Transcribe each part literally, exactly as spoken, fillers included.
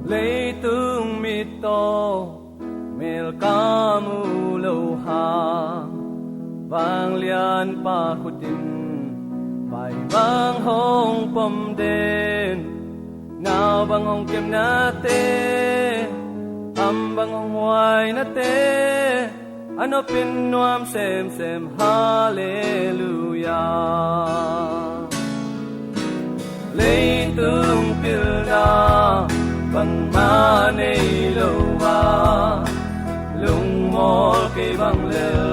Leitung mit tawh mel ka mu lo hang, vanglianpa khut in pai bang hong pom den. Nau bang hong kemnate, am bang hong huainate, a nopin nuam semsem, halleluiah. Leitung pilna bangmah nei lo a, lungmawl kei bang lel,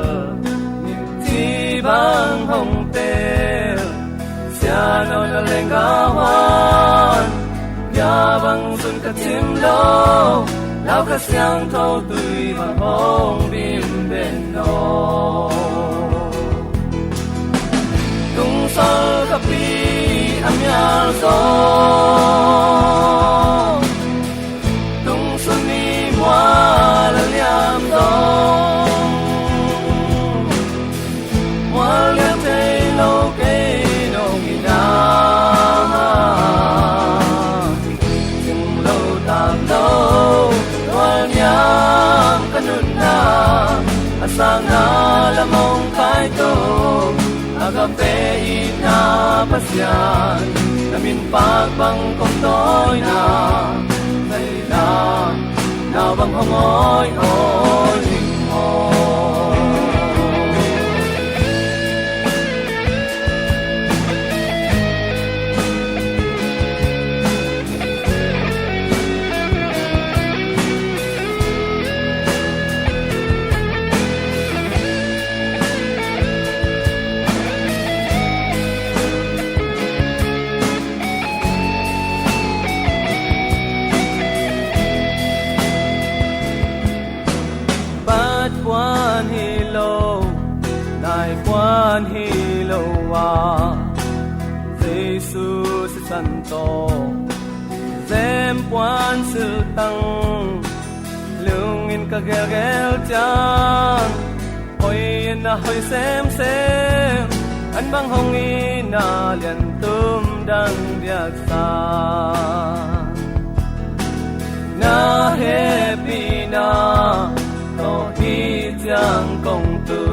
mimci bang hong tel, sianawh na lenggah huan, bia bang zun ka cim lo, Lau Kha Siangtho tui bang hong bim den aw. Tungsol khapi a mial zaw, tungsun ni mual a liam zaw, mual liam thei lo kei nong hi na. Cing lo tam lo, mual niam ka nunna, a sangna lam hong kai to, a ka pe itna Pasian, na min pak bang kong tawina, na ila nau bang hong awi awi ning maw. Bat puan hi lo, nai puan hi lo a, Jesu sisan tawh zem puan siltang, lungin ka gelgel ciang, hoih in a hoih semsem, an bang hong itna liantum dang diaksa. Na hehpihna tawh hi ciang kong tu,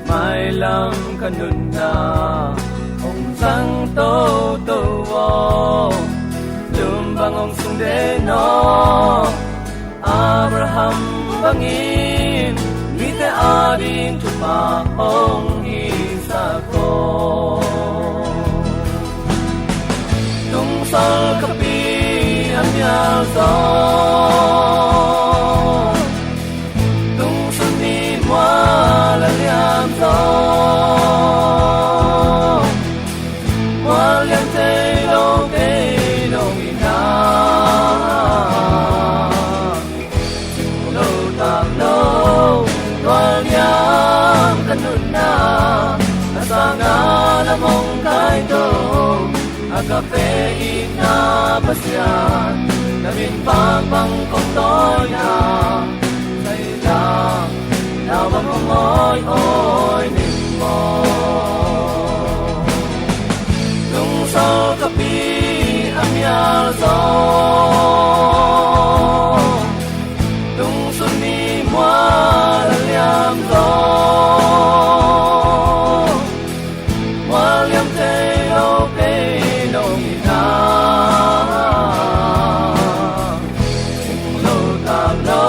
mailam ka nunna hong zang toto aw, lum bang hong sung den aw. Abraham bangin mite ading thupha hong hisak aw. Tungsol khapi a mial zaw, tungsun ni mual a liam zaw, mual liam thei lo kei nong hi na. Cing lo tam lo, tual niam ka nunna, a sangna lam hong kai to, a ka pe itna Pasian, na min pak bang kong tawina, na ila nau bang hong awi awi ning maw. Tungsol khapi a mial zaw, tungsun ni mual a liam zaw, mual liam thei lo kei nong hi na. Cing lo tam lo,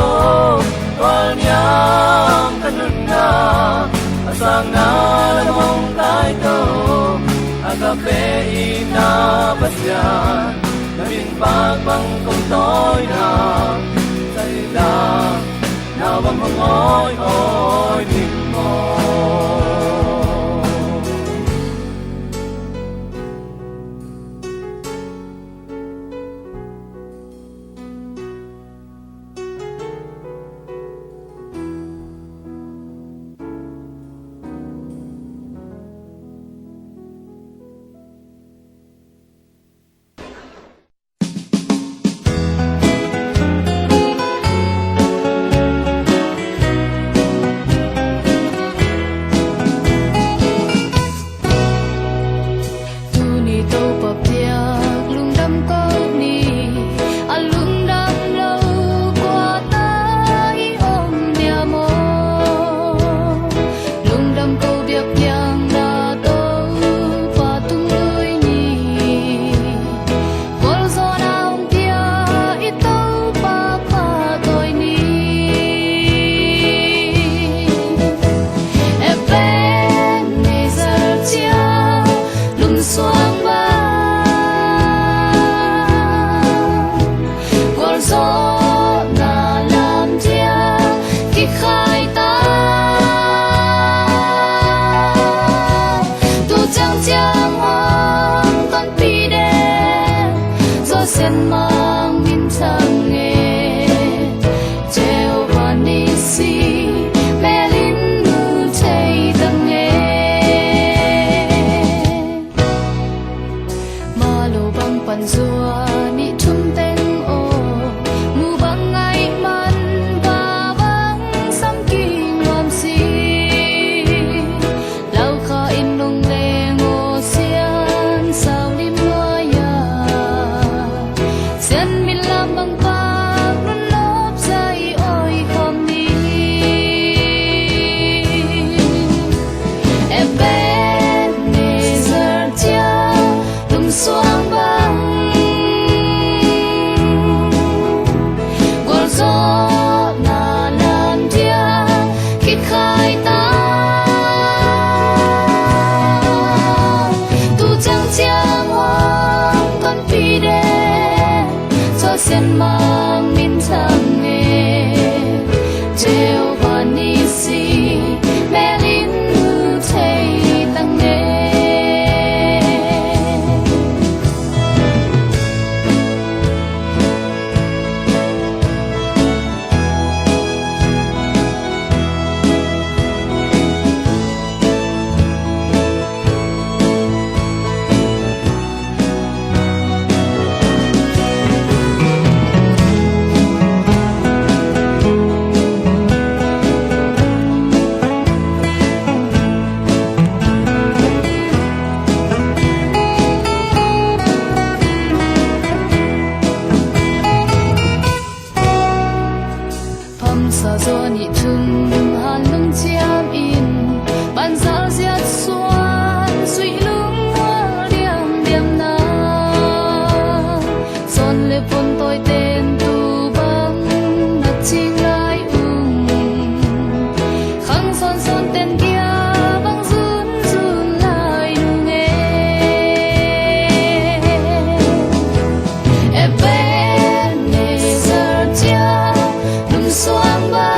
tual niam ka nunna, a sangna lam hong kai to, a ka pe itna Pasian, na min pak bang kong tawina, sa ila nau bang hong awi awi ning maw. Gualzawhna lam ciang kikhai ta, tu ciang ciang hong tonpih den, Zawsian Mang min thang e, Jehovah Nissi, melin mu thei tang e. Mah lo bang pan zua nih thum teng aw, mu bang ngaih man, va bang samkim nuam si. Laukha in lungleng aw, sian sau lim nuai-a, sian min lam bang pak nun lop zai awi khawm ni. Ebenezer ciang lum suang bang, gualzawhna lam ciang kikhai ta, tu ciang ciang hong tonpih den, Zawsian Mang min thang e, Jehovah Nissi, melin mu thei tang e. Phamsa zaw nih thum han lungciam in, banzal ziat suan zuih lungmual diamdiamna, zawn le puan tawi ten tu bang na cing lai ung, khang zawnzawn ten kia bang zunzun lai nung e. Ebenezer ciang lum suang bang,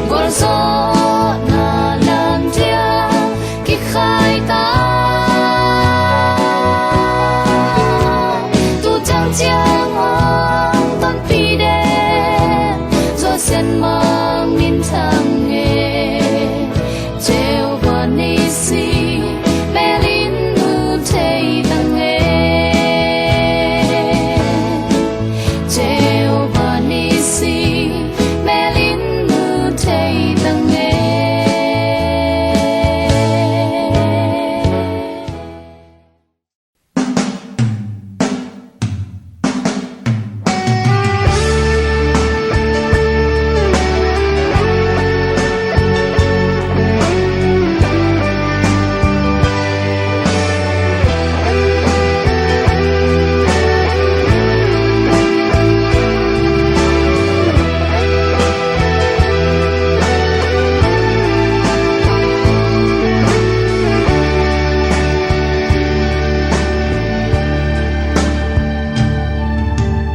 gualzawhna lam ciang kikhai ta, tu ciang ciang hong tonpih den, Zawsian Mang min thang e, Jehovah Nissi, melin mu thei tang e. Jehovah Nissi, melin mu thei tang e.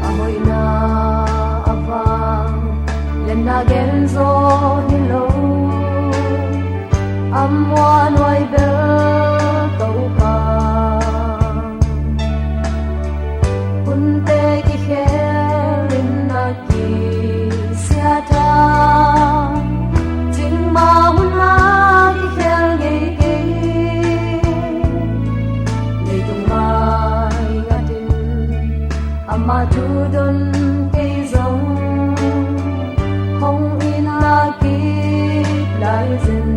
A hoihna a vang lenna gen zaw hi lo, a muanhuai bel Topa. Hunte kikhel in a kisiat a, cingma hun mah kikhel ngei kei. Leitung mai ngatin amah thu don kei zong, hong itna kip lai zen.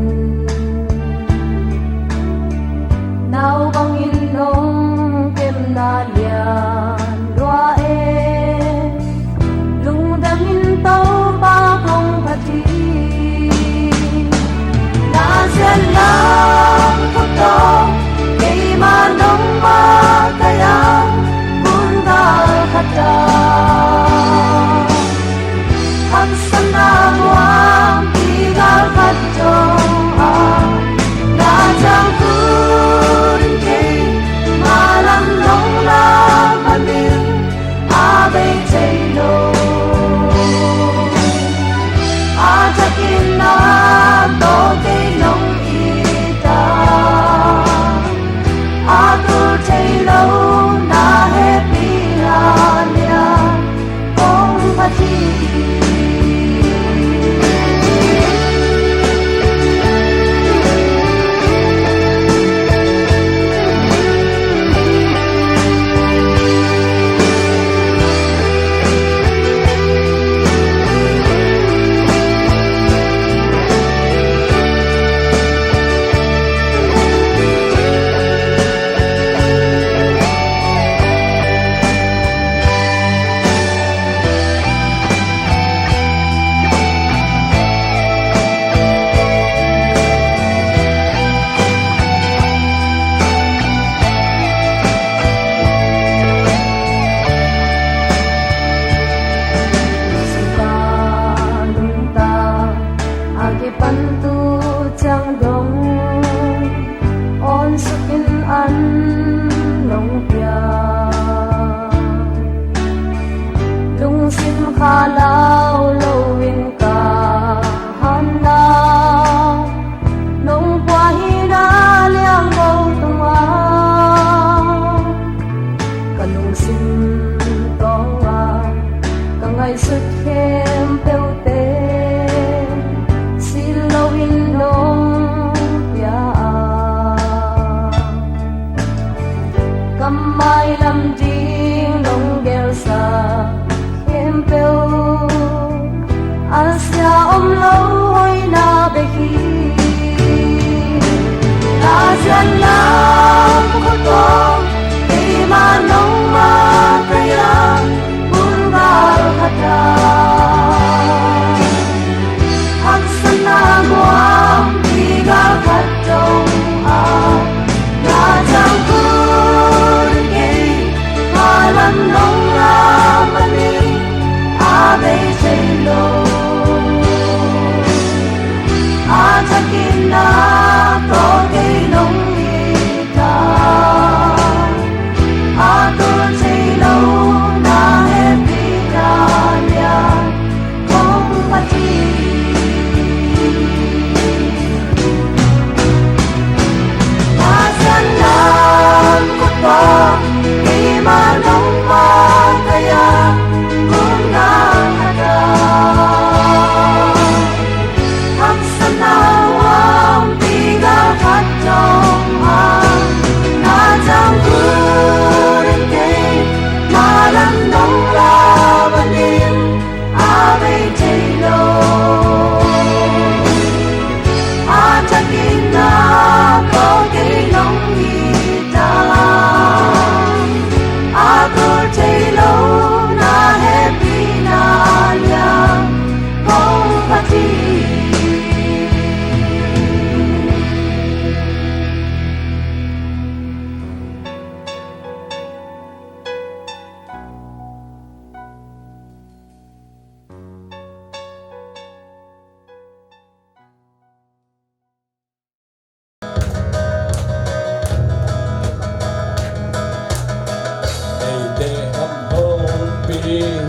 Eite hong hopih,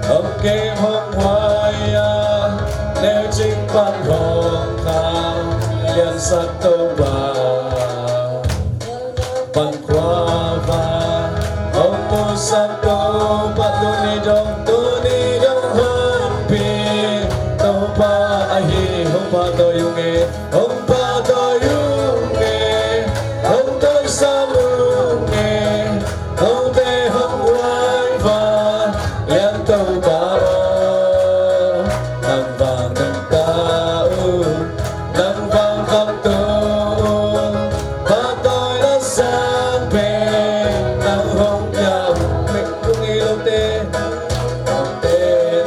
hong kem hong huai a, neu cing pan hong kham, liansak Topa. Pan khuava hong musak Topa, tuni dong, tuni dong hong pi Topa ahi. Hong pahtawi ung e, hong pahtawi ung e, hong tawisang ung e, note hong huai val lian Topa aw. Nang vang nang ta uh, nang vang kham to uh, pahtawi na sang pen nang hong pia uh. Mek kung ei lote,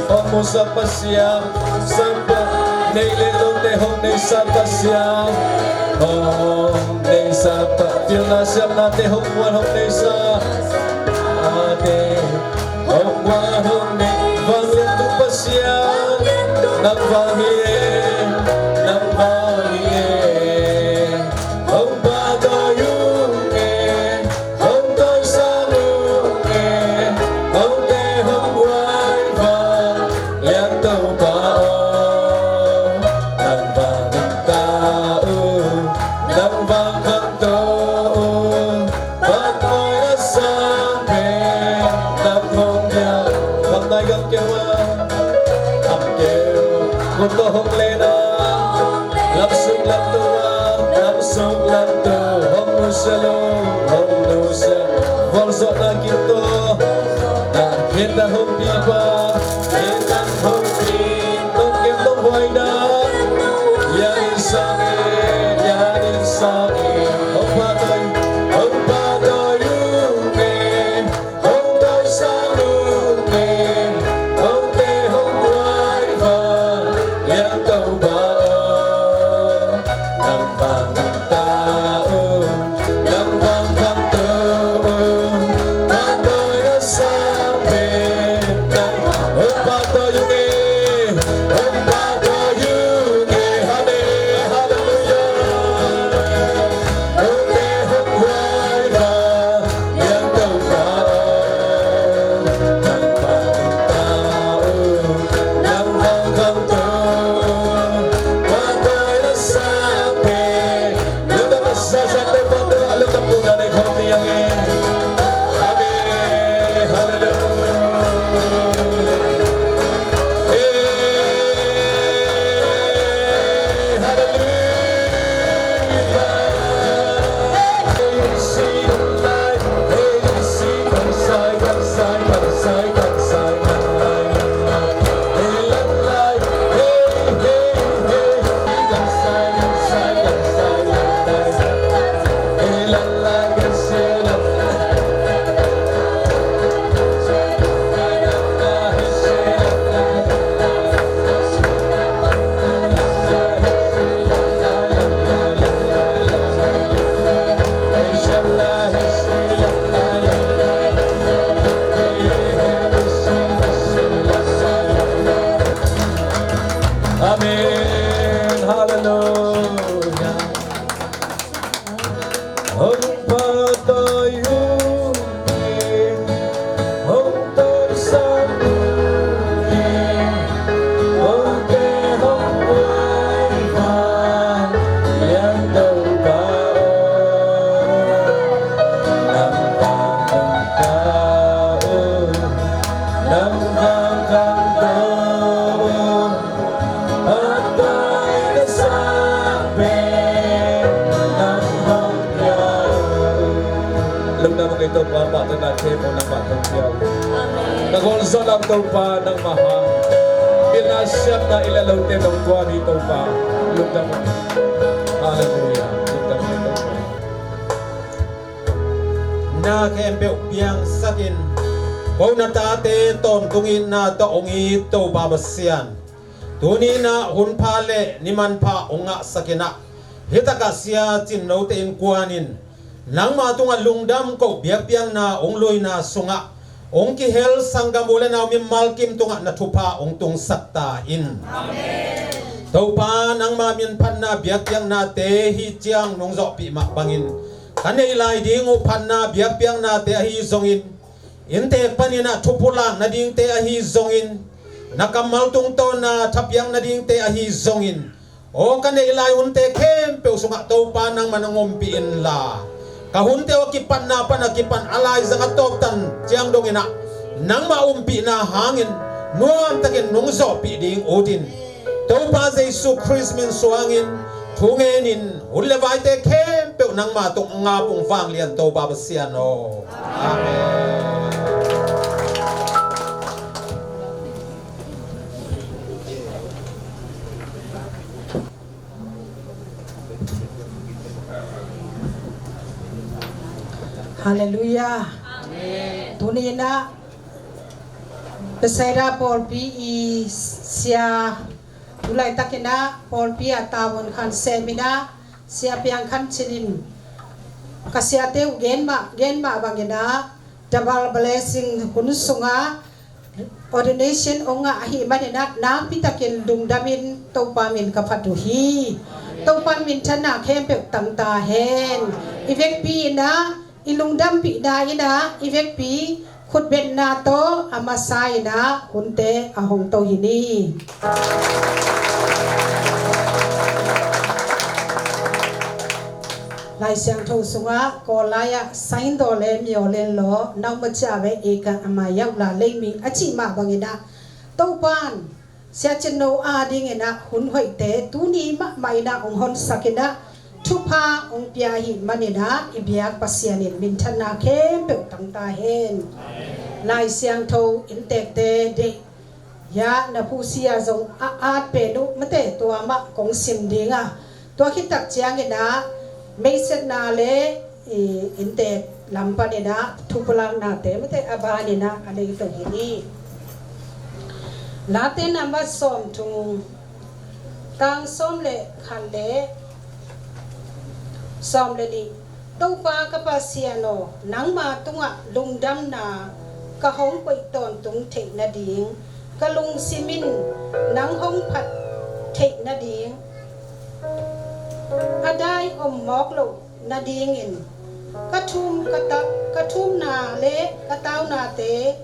hong musak Pasian, sang pa, nei le lote hong neisak Pasian, hong neisak pa, pilna siamnate hong muan hong neisak ate, hong muan hong nei, vanglian tung Pasian, nang vang hi e, nang vang hi e, hong pahtawi ung e, hong tawisang ung e, note hong huai val lian Topa aw. Nang vang nang ta uh, nang vang kham to uh, pahtawi na sang pen nang hong pia. Kham nai gam keu a, kham keu. Khut tawh hong len a, lamsuk lamto a, lamsuk lamto, hong nusia lo, hong nusia. Vualzawhna kim tawh, na khen na hong pipa, khen na hong pi, tong kem tong huai na, lian in sang e, lian in sang e, hong pahtawi, hong pahtawi ung e, hong tawisang ung e, note hong huai val lian Topa aw. Nang vang nang ta uh, nang vang kham to uh, pahtawi na sang pen nang hong pahtawi ung e, hong pahtawi ung e. Amen. Halleluiah. Note hong huai val lian Topa aw. Nang vang nang ta uh, nang vang kham to uh, pahtawi na sang pen. Lungdam a, sa sa Topa tawh a lungdam tungah nei khawm ni ing e. Amen. Halleluiah. Hey, halleluiah. Hong pha tawi ung in, hong tawlsak ung in, hong te hong huai vang lian Topa aw. Nang vang nang ta aw, nang vang khang ta aw. Lungdam ung ei Topa, pahtawinak khempeuh nangmah tawh pia uh. Amen. Na gualzawhna Topa nangmah hang, pilna siamna i leh lote nong guan hi Topa. Lungdam ung. Halleluiah. Lungdam ung ei Topa. Na khempeuh piangsakin, ko na tate tawntungin na tawh hong it Topa Pasian, tuni in ah hun pha le ni manpha hong ngahsak in ah, hih takah Sia Cin Note innkuanin nangma tungah lungdam koh biakpiakna hong luina sungah hong kihel sanggam u le nau mimal kim tungah na thupha hong tungsak ta in. Amen. Topa nangma min phatna biakpiaknate hih ciang nong zawhpih mah bangin ka neih lai ding uh phatna biakpiaknate ahi zongin, inntek panin ah thupulak nadingte ahi zongin, na kammal tungtawna thapiak nadingte ahi zongin, aw ka neih lai hunte khempeuh sungah Topa nangman hong ompih inla, ka hunte aw a kipatna pan a kipan a laizang a tawptan ciang dongin ah nangmah ompihna hangin nuamtakin nong zawhpih ding utin, Topa Jesu Khrist min suangin thu ngenin, hun le vaite khempeuh nangma tung ngap ung, vanglian Topa Pasian aw. Amen. Halleluiah. Amen. Tuni in ah Bethsaida pawlpi i sia, tu laitakin ah pawlpi ah tavuan khan sem in ah, Sia Piang Khan Cin in ka siate uh gen mah, gen mah bangin ah, double blessing hun sungah ordination hong ngah ahih manin ah, nakpitakin lungdamin Topa min ka phat uh hi. Topa minthanna khempeuh tang ta hen. I vekpi in ah, i lungdampihna in ah, i vekpi khutbetna tawh a masa in ah hunte a hong to hi ni. Lai Siangtho sungah Kawl lai-ah saindaw le myaw len law, nauma cia ve eka ama yaula leimi a cih mah bangin ah, Topan Sia Cin No adingin ah hun hoihte tuni mahmah in ah hong honsak in ah, thupha hong pia ahih manin ah, i biak Pasian in minthanna khempeuh tang ta hen. Lai Siangtho inntekte deih hiah na phusia zong a at pen uh mate, tua mah kong sim ding a, tua khit tak ciangin ah meisetna le i inntek lam panin ah thupulaknate mate a banin ah a leito hi ni. Late nambat sawmthum, tang sawm le khat le sawm le nih. Topa ka Pasian aw, nangma tungah lungdamna ka hong koih tawntung theih nading, ka lungsim in nang hong phat theih nading, a dai om mawk loh nadingin ka thum, ka ta-, ka thumna le ka taunate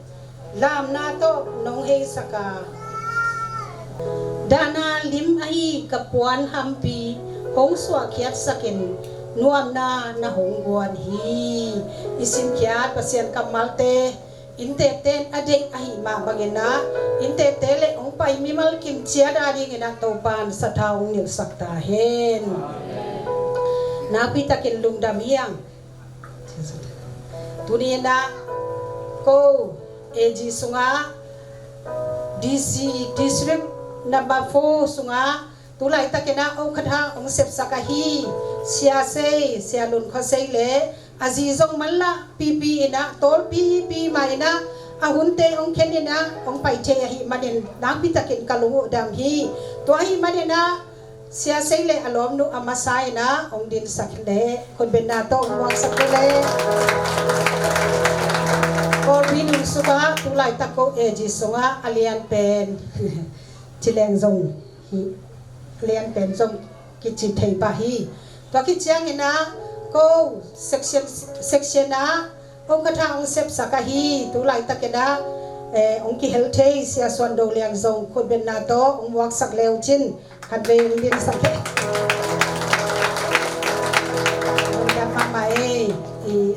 lamna tawh nong heisak a, dahna lim ahi ka puan hampi hong suahkhiatsakin nuamna na hong guan hi. I simkhiat Pasian kammalte inntekte in a deih ahih mah bangin ah, inntekte le hong pai mimal kim ciat adingin ah Topan sathau hong nilhsak ta hen. Nakpitakin lungdam hi hang. Tuni in ah ko A G sungah, D C, District number four sungah, tu laitakin ah o khat hang hong sepsak ahi Sia Sei, Sia Lun Khua Sei le a zi zong manlah pipi in ah, tawl pipi mah in ah, a hunte hong khen in ah hong pai thei ahih manin nakpitakin ka lung uh dam hi. Tua ahih manin ah Sia Sei le a lawmnu a masa in ah hong dinsak le khutbetna tawh hong muangsak le. Kawlpi nung sungah tu laitak ko A G sungah a lian pen ci leng zong hi, a lian pen zong kici thei pah hi. Tua khit ciangin ah Ko section, section ah hong ka tha hong sepsak ahi, tu laitakin ah, eh, hong kihel thei Sia Suan Do Liang zong khutbetna tawh hong muaksak le uh cin, khatvei hong dinsak le. Hong dam mahmah ei, i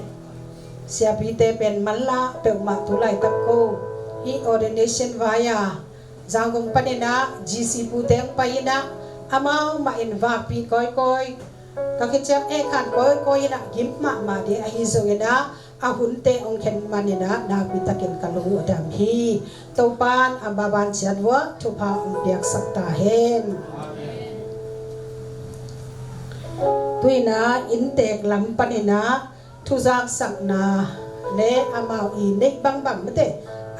siapite pen manlah peuhmah tu laitak ko. Hih ordination vai a Zangkong panin ah G C pute hong pai in ah, amau mah in vapih kawikawi, ka khit ciang eh khan kawikawi in ah gim mahmah ding ahi zongin ah, a hunte hong khen manin ah nakpi takin ka lung uh a dam hi. Topa'n a maban ciat vuah thupha hong piaksak ta hen. Tu in ah inntek lam panin ah thuzaksakna le amau i neih bangbang mate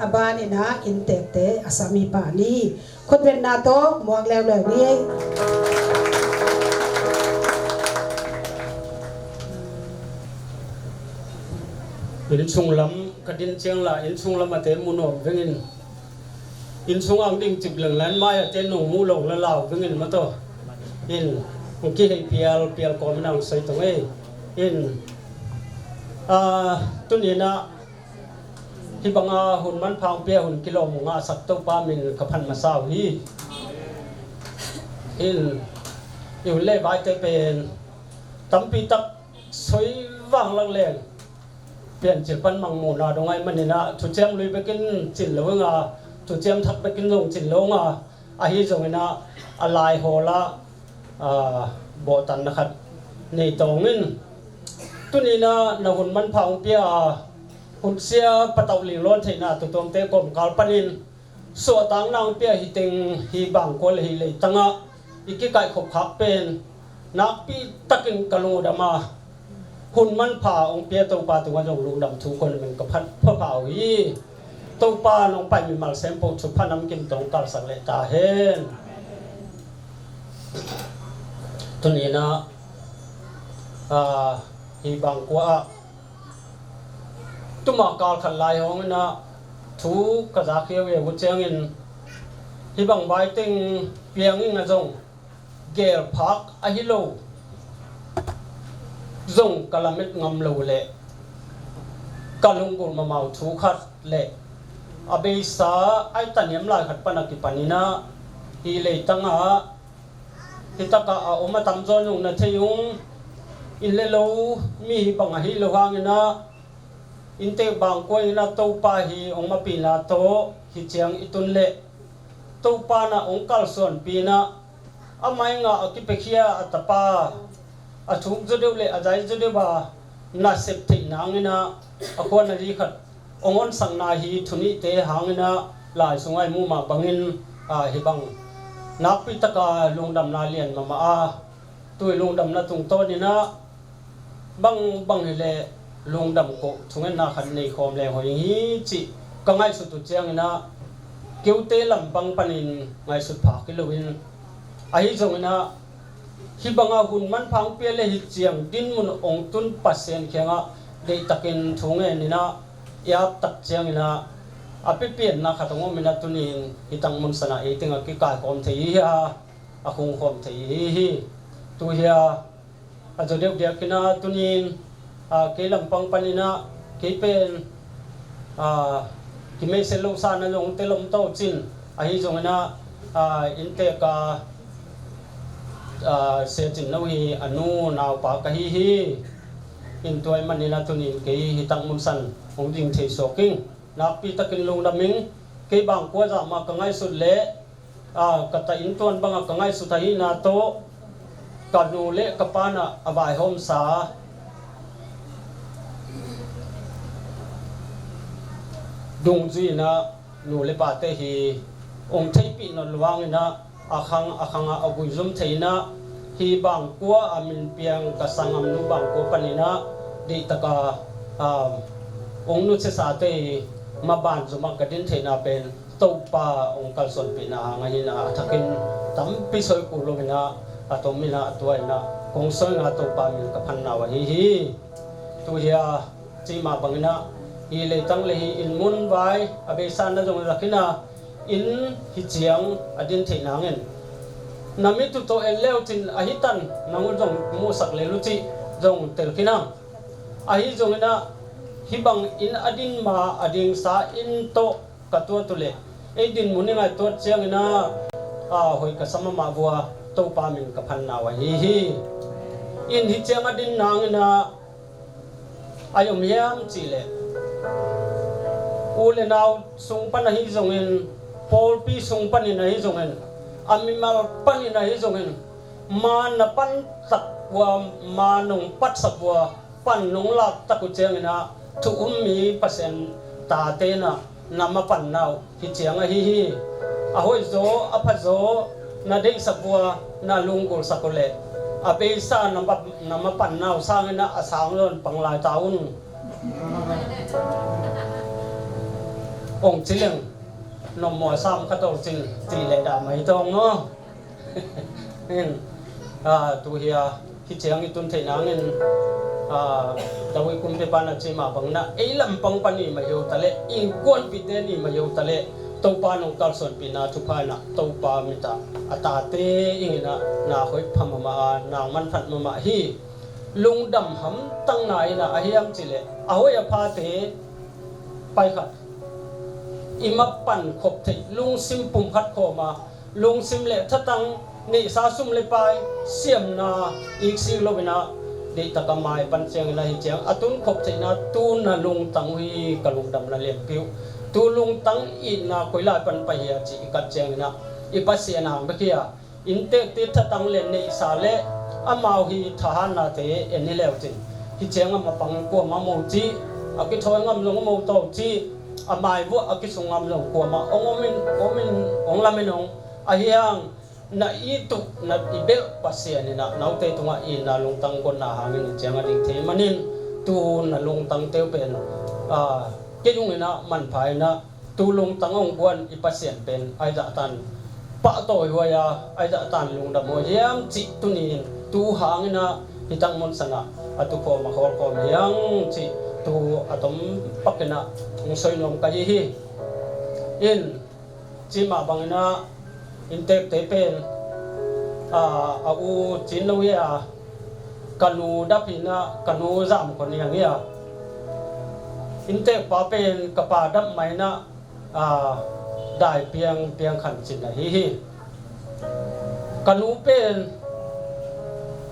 a banin ah inntekte a sam hi pah ni. Khutbetna tawh muak leuleu ni ei. Inn sung lam ka din ciang la, inn sung lam a te mu nuam vengin, inn sung ang ding cip leng lan mai a te nong mu lo la lau vengin mataw. In, hong kihei pial pial kawm in ang soi tong ei. In, ah, tuni in ah hih banga hun manpha hong pia, hun kilawm hong ngahsak Topa min ka phat masa uh hi. In, i hun le vaite pen tampi tak soi vanglak leng piancil pan mangmuhna dong ahih manin ah, thuciam lui bekin cin lo ing a, thuciam thak bekin zong cin lo ing a, ahi zongin ah a laihawl ah, ah, bawhtanna khat nei tawng in. Tuni in ah na hun manpha hong pia a, hun sia patauh linglawn theihna tutuamte kawmkal panin suahtakna hong pia hi teng, hi bangkua le hi leitangah i kikaihkhop khak pen nakpi takin ka lungdam a, hun manpha hong pia Topa tungah zong lungdam thu kong ngen ka phat phapha uh hi. Topa nong pai mimal sempoh thupha namkim tawh hong kalsak leh ta hen. Tuni in ah, ah, hi bangkua ah tuma kal khat lai hawng in ah thu ka zak hiauhiau uh ciangin, hih bang vai teng piang ing a zong, gelphak ahi lo zong ka lamet ngam lo leh ka lunggulh mahmah uh thu khat leh, a beisa a i taniam lai khat pan a kipan in ah, hi leitangah hi takah a om a tamzaw in hong na thei ung. Inn le lo mi hi bang ahi lo hangin ah, inntek bangkua in ah Topa hi hong mapihna tawh hi ciang i tun leh, Topa in ah hong kalsuanpih in ah, amah i ngah a kipiakhia a tapa a thuk zaw deuh le a zai zaw deuh a nasep theih nangin ah, a khuan a zi khat hong honsakna hi thu nihte hangin ah, lai sungah i muh mah bangin, ah, hi bang nakpi taka lungdamna lian mahmah a, tu i lungdamna tungtawnin ah, bangbang hileh lungdam koh thungetna khat nei khawm leng hoih hi cih ka ngaihsut uh ciangin ah, keute lampang panin ngaihsut phak hi loin, ahi zongin ah, hih banga hun manpha hong pia le hih ciang dinmun hong tun Pasian kiangah deihtakin thu ngenin ah, i ap tak ciangin ah, a pipianna khat hong omin ah, tuni-in hih tang munsan ah ei teng a kikaikhawm thei hi a, a khungkhawm thei hi hi. Tu hi a, a zaw deuh diakin ah tuni-in, ah, kei lampang panin ah, kei pen, ah, kimeihset loh sa na zong telom to cin, ahi zongin ah, ah, inntek a, ah, Sia Cin No hi a nu naupa ka hi hi. In tua ahih manin ah tuni-in kei hih tang munsan hong ding thei suak ing. Nakpi takin lungdam ing. Kei bangkua zah mah ka ngaihsut leh, ah, ka ta inn tuan bangah ka ngaihsut ahihna tawh, ka nu le ka pa'n ah a vaihawmsa dungzui-in ah, nu le pate hi hong theihpih nawn lo hangin ah, a khang a khangah a guizum thei-in ah, hih bangkua a min piang ka sanggamnu bangkua panin ah, deihtak a, ah, hong nusiasate hi maban zumah ka din theihna pen Topa hong kalsuanpihna hang ahi-in ah, a thakin tampi soi kul lo-in ah, a tom-in ah, a tua-in ah kong soi nga Topa min ka phatna uh ahi hi. Tu hi a, cih mah bangin ah, hih leitang le hih inn mun vai a beisa na zong zakin ah, inn hih ciang a din theih nangin, na mit uh tawh en le uh cin, ahi tan nang uh zong muhsak lel uh cih zong tel khin a. Ahi zongin ah hih bangin a din ma a dingsa in tawh ka tuat uh leh ei dinmun i ngaihtuat ciangin ah, a, hoih ka sa mahmah uh a, Topa min ka phanna uh ahi hi. In hih ciang a din nangin ah a om hiam cih leh u le nau sung pan ahi zongin, pawlpi sung panin ahi zongin, a mimal panin ahi zongin, ma na pansak uh a, ma nong patsak uh a, pan nong laktak uh ciangin ah thu um mi Pasian tate in ah na mapanna uh hih ciang ahi hi. A hoihzaw a phazaw na deihsak uh a, na lunggulhsak uh leh a beisa na ma, na mapanna uh sangin ah a sang zawn pang lai ta un. Ong ci leng, nong mua sam kha tawh cin, ci leh dah mai tawng maw. In, a, tu hi a, hih ciang i tun theih nangin, a, David kumpipa in a ci mah bangin ah ei lampang pan i mah hi uh ta leh, innkuanpihte in i mah hi uh ta leh, Topa nong kalsuanpihna thupha in ah Topa mit ah a tate in ah na hoih pha mahmah a, na manphat mahmah hi. Lungdam hamtang na in ah, a hiam cih leh a hoih a phate pai khat, i mapan khop theih lungsim pum khat khawm a, lungsim le thatang, neihsa sum le pai, siamna iksik lo in ah deihtak a mai pan ciangin ah hih ciang a tun khop theihna, tu na lungtang uh hi ka lungdamna lianpi uh. Tu lungtang itna koi lai pan pai hia cih i kat ciangin ah i Pasian hang bek hi a, inntekte thatang le neihsa le amau hi thahatnate en hi leu cin, hih ciang a mapang kuamah om lo cih, a kithawi ngam zong om lo tawh cih, a mai vuah a kisung ngam zong kuamah ong om in, om in, ong lam in ong. Ahi hang na it uh, na i belh Pasian in ah note tungah itna lungtang gonna hangin hih ciang a ding thei manin, tu na lungtangte uh pen, a, kei tung in ah manpha in ah, tu lungtang hong guan i Pasian pen ai zahtan pahtawi huai a, ai zahtan lungdam huai hiam cih tuni-in tu hangin ah hih tang mun sanah a tukhawm a khawlkhawm hiang cih tu a tom pakin ah hong soi nuam ka hi hi. In, ci mah bangin ah inntekte pen, a, a u cin lo hi a, ka nu dap hi in ah, ka nu Zam Khua Niang hi a, inntekpa pen ka pa dap mah in ah, a, Dai Piang, Piang Khan Cin ahi hi. Ka nu pen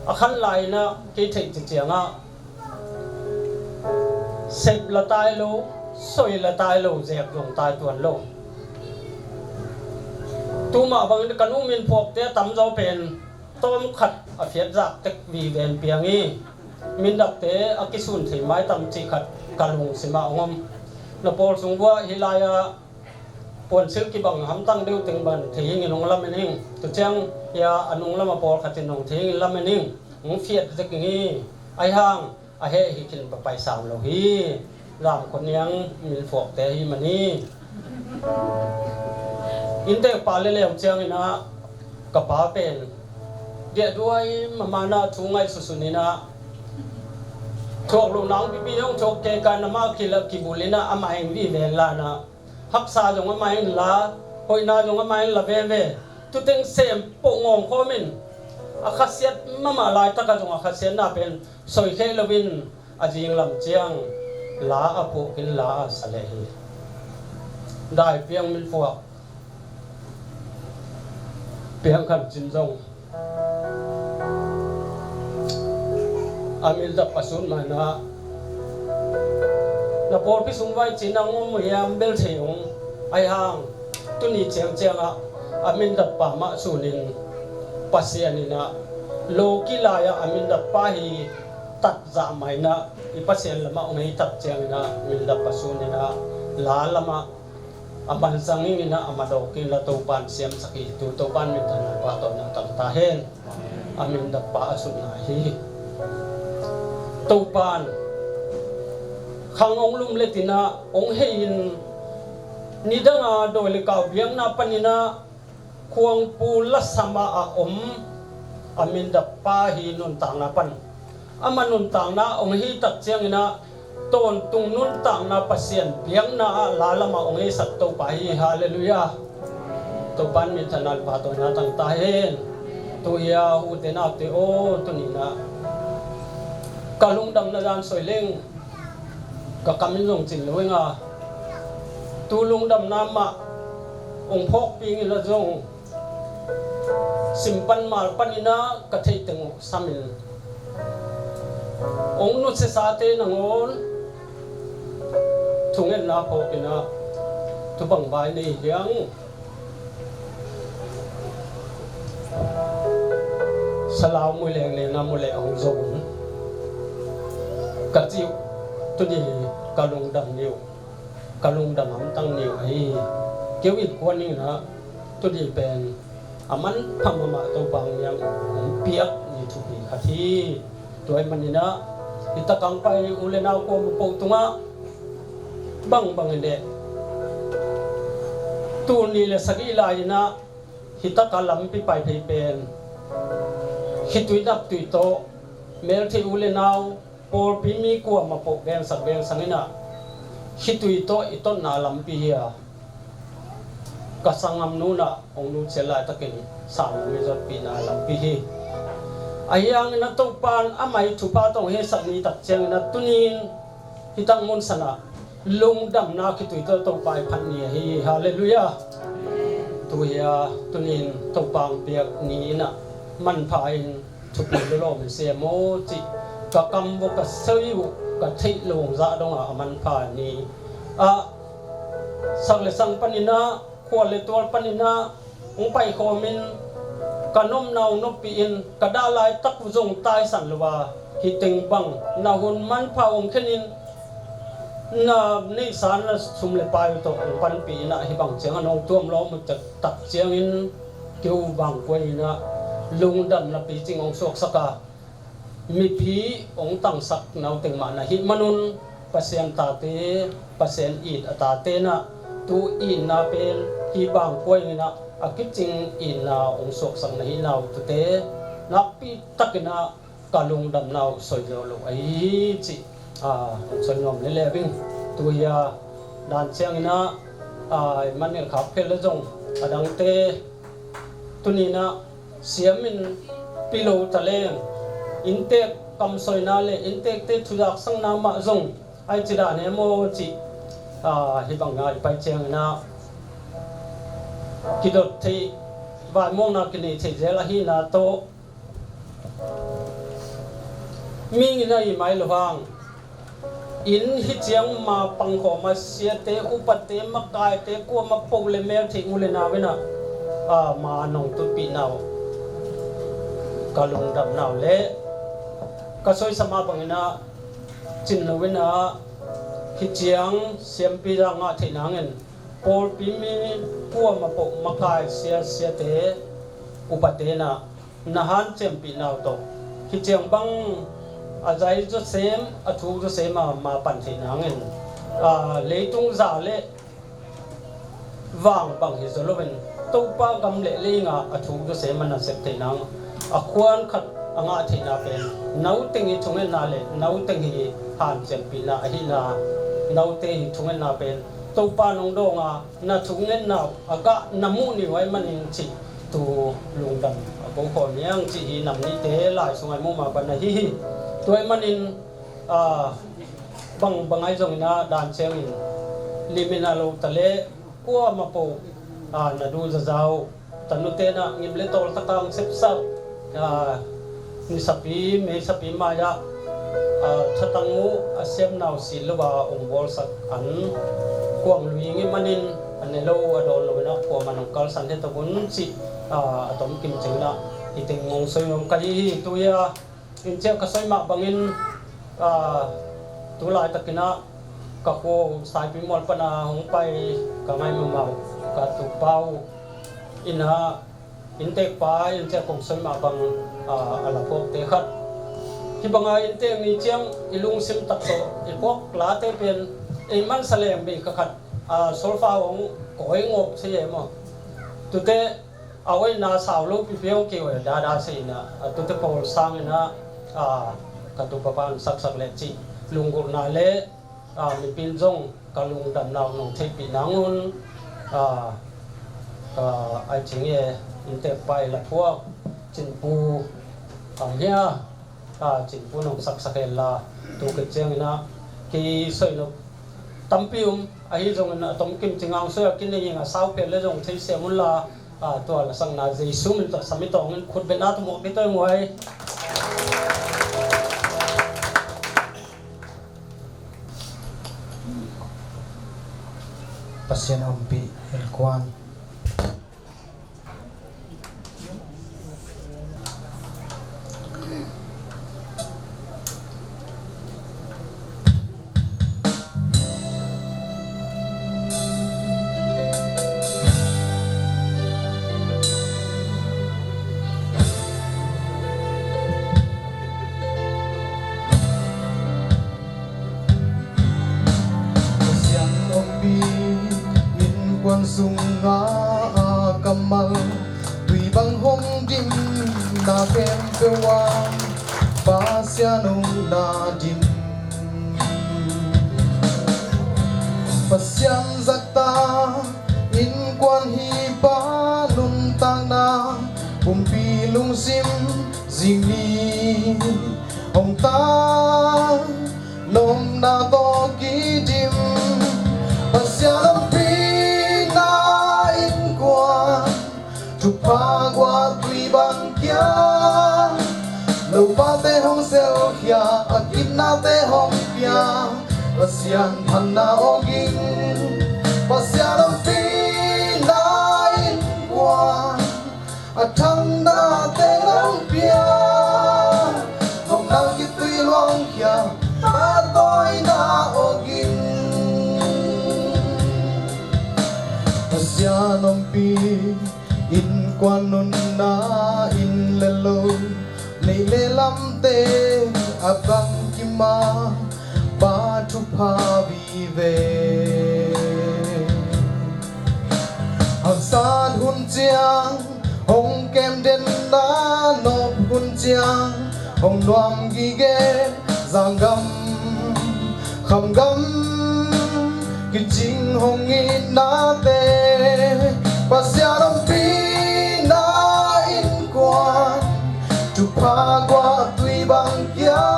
a khan lai in ah kei theih ci ciangah sep la tai lo, soi la tai lo, zek zong tai tuan lo. Tu mah bangin ka nu min phuakte a tamzaw pen tawm khat a phiat zak tek vive in piang hi. Mindapte a kisun thei maitam cih khat ka lungsim ah hong om. Na pawl sung vuah hih lai-ah puansilh kibang hamtang deuh teng bang thei hingin hong lamen ing. Tu ciang hia a nunglam a pawlkhat in hong thei hingin lamen ing. Hong phiat zek ing hi. Ahi hang a heh hi khin papai sam lo hi. Zam Khua Niang min phuakte hi man hi. Inntekpa le leu ciangin ah ka pa pen diahduai mahmah in ah thu ngaihsusun in ah, thuak loh nang pipi hong thuak kei ka in ah, amah kilak kibul in ah amah heng vive in la in ah, haksa zong amah in la, hoihna zong amah in la veve. Tuteng sem poh ngawng khawm in, a khasiat mahmah laitak ah zong a khasiatna pen soi kheh loin a zinglam ciang la a phuak in la a sa leh hi. Dai Piang min phuak Piang Khan Cin zong a mindap a sun mah in ah, na pawlpi sung vai cin ah hong om hiam bel thei ung. Ahi hang tuni ciangciang ah a mindappa mah sunin, Pasian in ah lawki lai-ah a mindappa hi tat zah mah in ah, i Pasian lamah hong hei tak ciangin ah mindappa sunin ah la lamah a manzang ingin ah a madawk in la Topan siamsak hi. Tu Topan minthanna pahtawina tang ta hen. A mindappa a sutna hi. Topan khang hong lumlet in ah hong hei in, nidang a dawi le kau biakna panin ah khuangpu lasam ah a om a mindappa hi nuntakna pan. Ama nuntakna hong hi tak ciangin ah tawntung nuntakna Pasian biakna ah la lamah hong heisak Topa hi. Halleluiah. Topan minthanna le pahtawina tang ta hen. Tu hi a, ute naute aw, tuni in ah Ka lungdamna dan soi leng ka kam in zong cin lo ing a, tu lungdamna mah hong phawkpi ing in a zong simpan malpan in a ka theih teng uh sam in hong nusiasate nangawn thungetna phawk in a thupang vai nei hiang. Salau mu leng leng a mu leh hong zo un ka cih uh tuni ka lungdam ni uh, ka lungdam hamtang ni uh ahi hi. Keu in kuan ing in a tuni pen a manpha mahmah Topa hong niang hong piak ni thupi khat hi. Tua ahih manin a hi takang pai u le nau kuamah po tungah bangbang in eh tul nih le sagih lai in a hi taka lampi pai phei pen khitui naptui tawh meltheih u le nau pawlpi mi kuamah po vengsak vengsang in a khitui tawh i totna lampi hi a, ka sanggam nu in a hong nutsiat laitakin sang hong i zotpihna lampi hi. Ahi hangin a Topa in amah i thupha tawh hong heisak ni tak ciangin a tuni in hi tak mun san a lungdamna khitui tawh Topa i phat ni ahi hi. Halleluiah. Tu hi a tuni in Topa hong piak ni in a manpha in thupi lua lo mah se maw cih ka kam vua ka soi uh ka theih lo hong zah dong a a manpha ni a sak le sang panin a khua le tual panin a hong paikhawm in ka nopna hong noppih in ka dah laitak uh zong taisan lo a hi teng bang na hun manpha hong khen in na neihsa na sum le pai uh tawh hong panpih in a hi bang ciang a nong tuam lawm uh tak ciangin keu vangkuai in a lungdamna picing hong suaksak a mipi hong tangsak na uh teng mah na hih manun Pasian tate, Pasian it a tate in a tu itna pen hi bangkuai in a a kicing itna hong suaksak na hih na uh tute nakpi takin a ka lungdamna uh soi zo lo ahi hi cih a hong soi nuam lel ing. Tu hi a dan ciangin a a i man in khak phel le zong a dangte tuni in a siam in pi lo ta leng inntek kamsoina le inntekte thuzaksakna mah zong ai ci dan he maw cih a hi bang a i pai ciangin a kidot theih vaimawkna kinei theih zel ahihna tawh mihing in a i mai lo hang inn hi ciang ma pangkhawm a siate upate makaite kuamah po le mel theih u le nau in a a ma nong tutpihna uh ka lungdamna uh le ka soisa mah bangin a cin lo in a hi ciang siampi za ngah theih nangin pawlpi mi kuamah po makai sia siate upate in a na hanciampih na uh tawh hi ciang bang a zai zawsem a thuk zawsem a ma pan theih nangin a leitung za le vang bang hi zaw loin Topa gam le lei in a a thuk zawsem a na sep theih nang a khuan khat a ngah theihna pen nauteng hi thungetna le nauteng hi hanciampihna ahihna naute hi thungetna pen Topa nong dawng a na thungetna uh a gah na muh ni uh ahih manin cih tu lungdam a ko khawm hiang cih hi nam nihte lai sungah i muh mah bang ahi hi. Tua ahih manin a bang bang ahi zongin a dan ciangin limit a lo ta le kuamah po a na du zaza uh tanute in a ngim le tawl taka hong sepsak a nisapi meisapi mai-ah a thatang uh a siamna uh si lo a hong bawlsak an kuang lui ngim manin a ne lo a dawn lo in a kuamah nong kalsan he ta un cih a tomkim ciangin a hi teng hong soi nuam ka hi hi. Tu hi a in ciah ka soi mah bangin a tu laitakin a ka khua uh Saipi mual pana hong pai ka ngai mahmah uh ka tupa uh in a inntekpa in ciah kong soi mah bang a a la phawkte khat hi banga inntek ni ciang i lungsim tak tawh i phawk late pen ei mansa leng bei ka khat a solfa hong kawi ngawp si e maw tute a hoihna sau lo pipi hong kihoih dada si in a a tute pawl sangin a a ka tupa pan saksak le cih lunggulhna le a mipi in zong ka lungdamna uh nong theihpih nangun a ka ai cing e inntekpa i la phuak cinpu ang hia Ka cingpun hong saksak hen la, tu khit ciangin ah kisoi nop tampi um, ahi zongin a tomkim cingang soi a kinei ing a, sau pen le zong thei sem un la, a, tua la sakna Jesu min tawh sam i tawng in khut beng a tum awk i tawh i nguai. Pasian ompih innkuan. Pasian ompih innkuan sungah a kammal, tui bang hong dim na khempeuh ah Pasian hong na dim. Pasian zakta innkuan hi pa nuntakna, pumpi lungsim zing ni hong ta nopna tawh kidim. Pasian ompihna innkuan, thupha guah tui bang kia, lopate hong selkhia, a kipnate hong pia, Pasian phatna awging. Pasian ompihna innkuan, a thangna te nong pia, nong nang khitui luangkhia, pahtawina awging. Pasian ompih innkuan nunna, inn le lo, neih le lamte a bang kima, Pa thupha vive. Haksat hun ciang hong kem den na, nop hun ciang hong nuam gige. Zanggam khamgam kicing hong itnate, Pasian ompihna innkuan, thupha guah tui bang kia,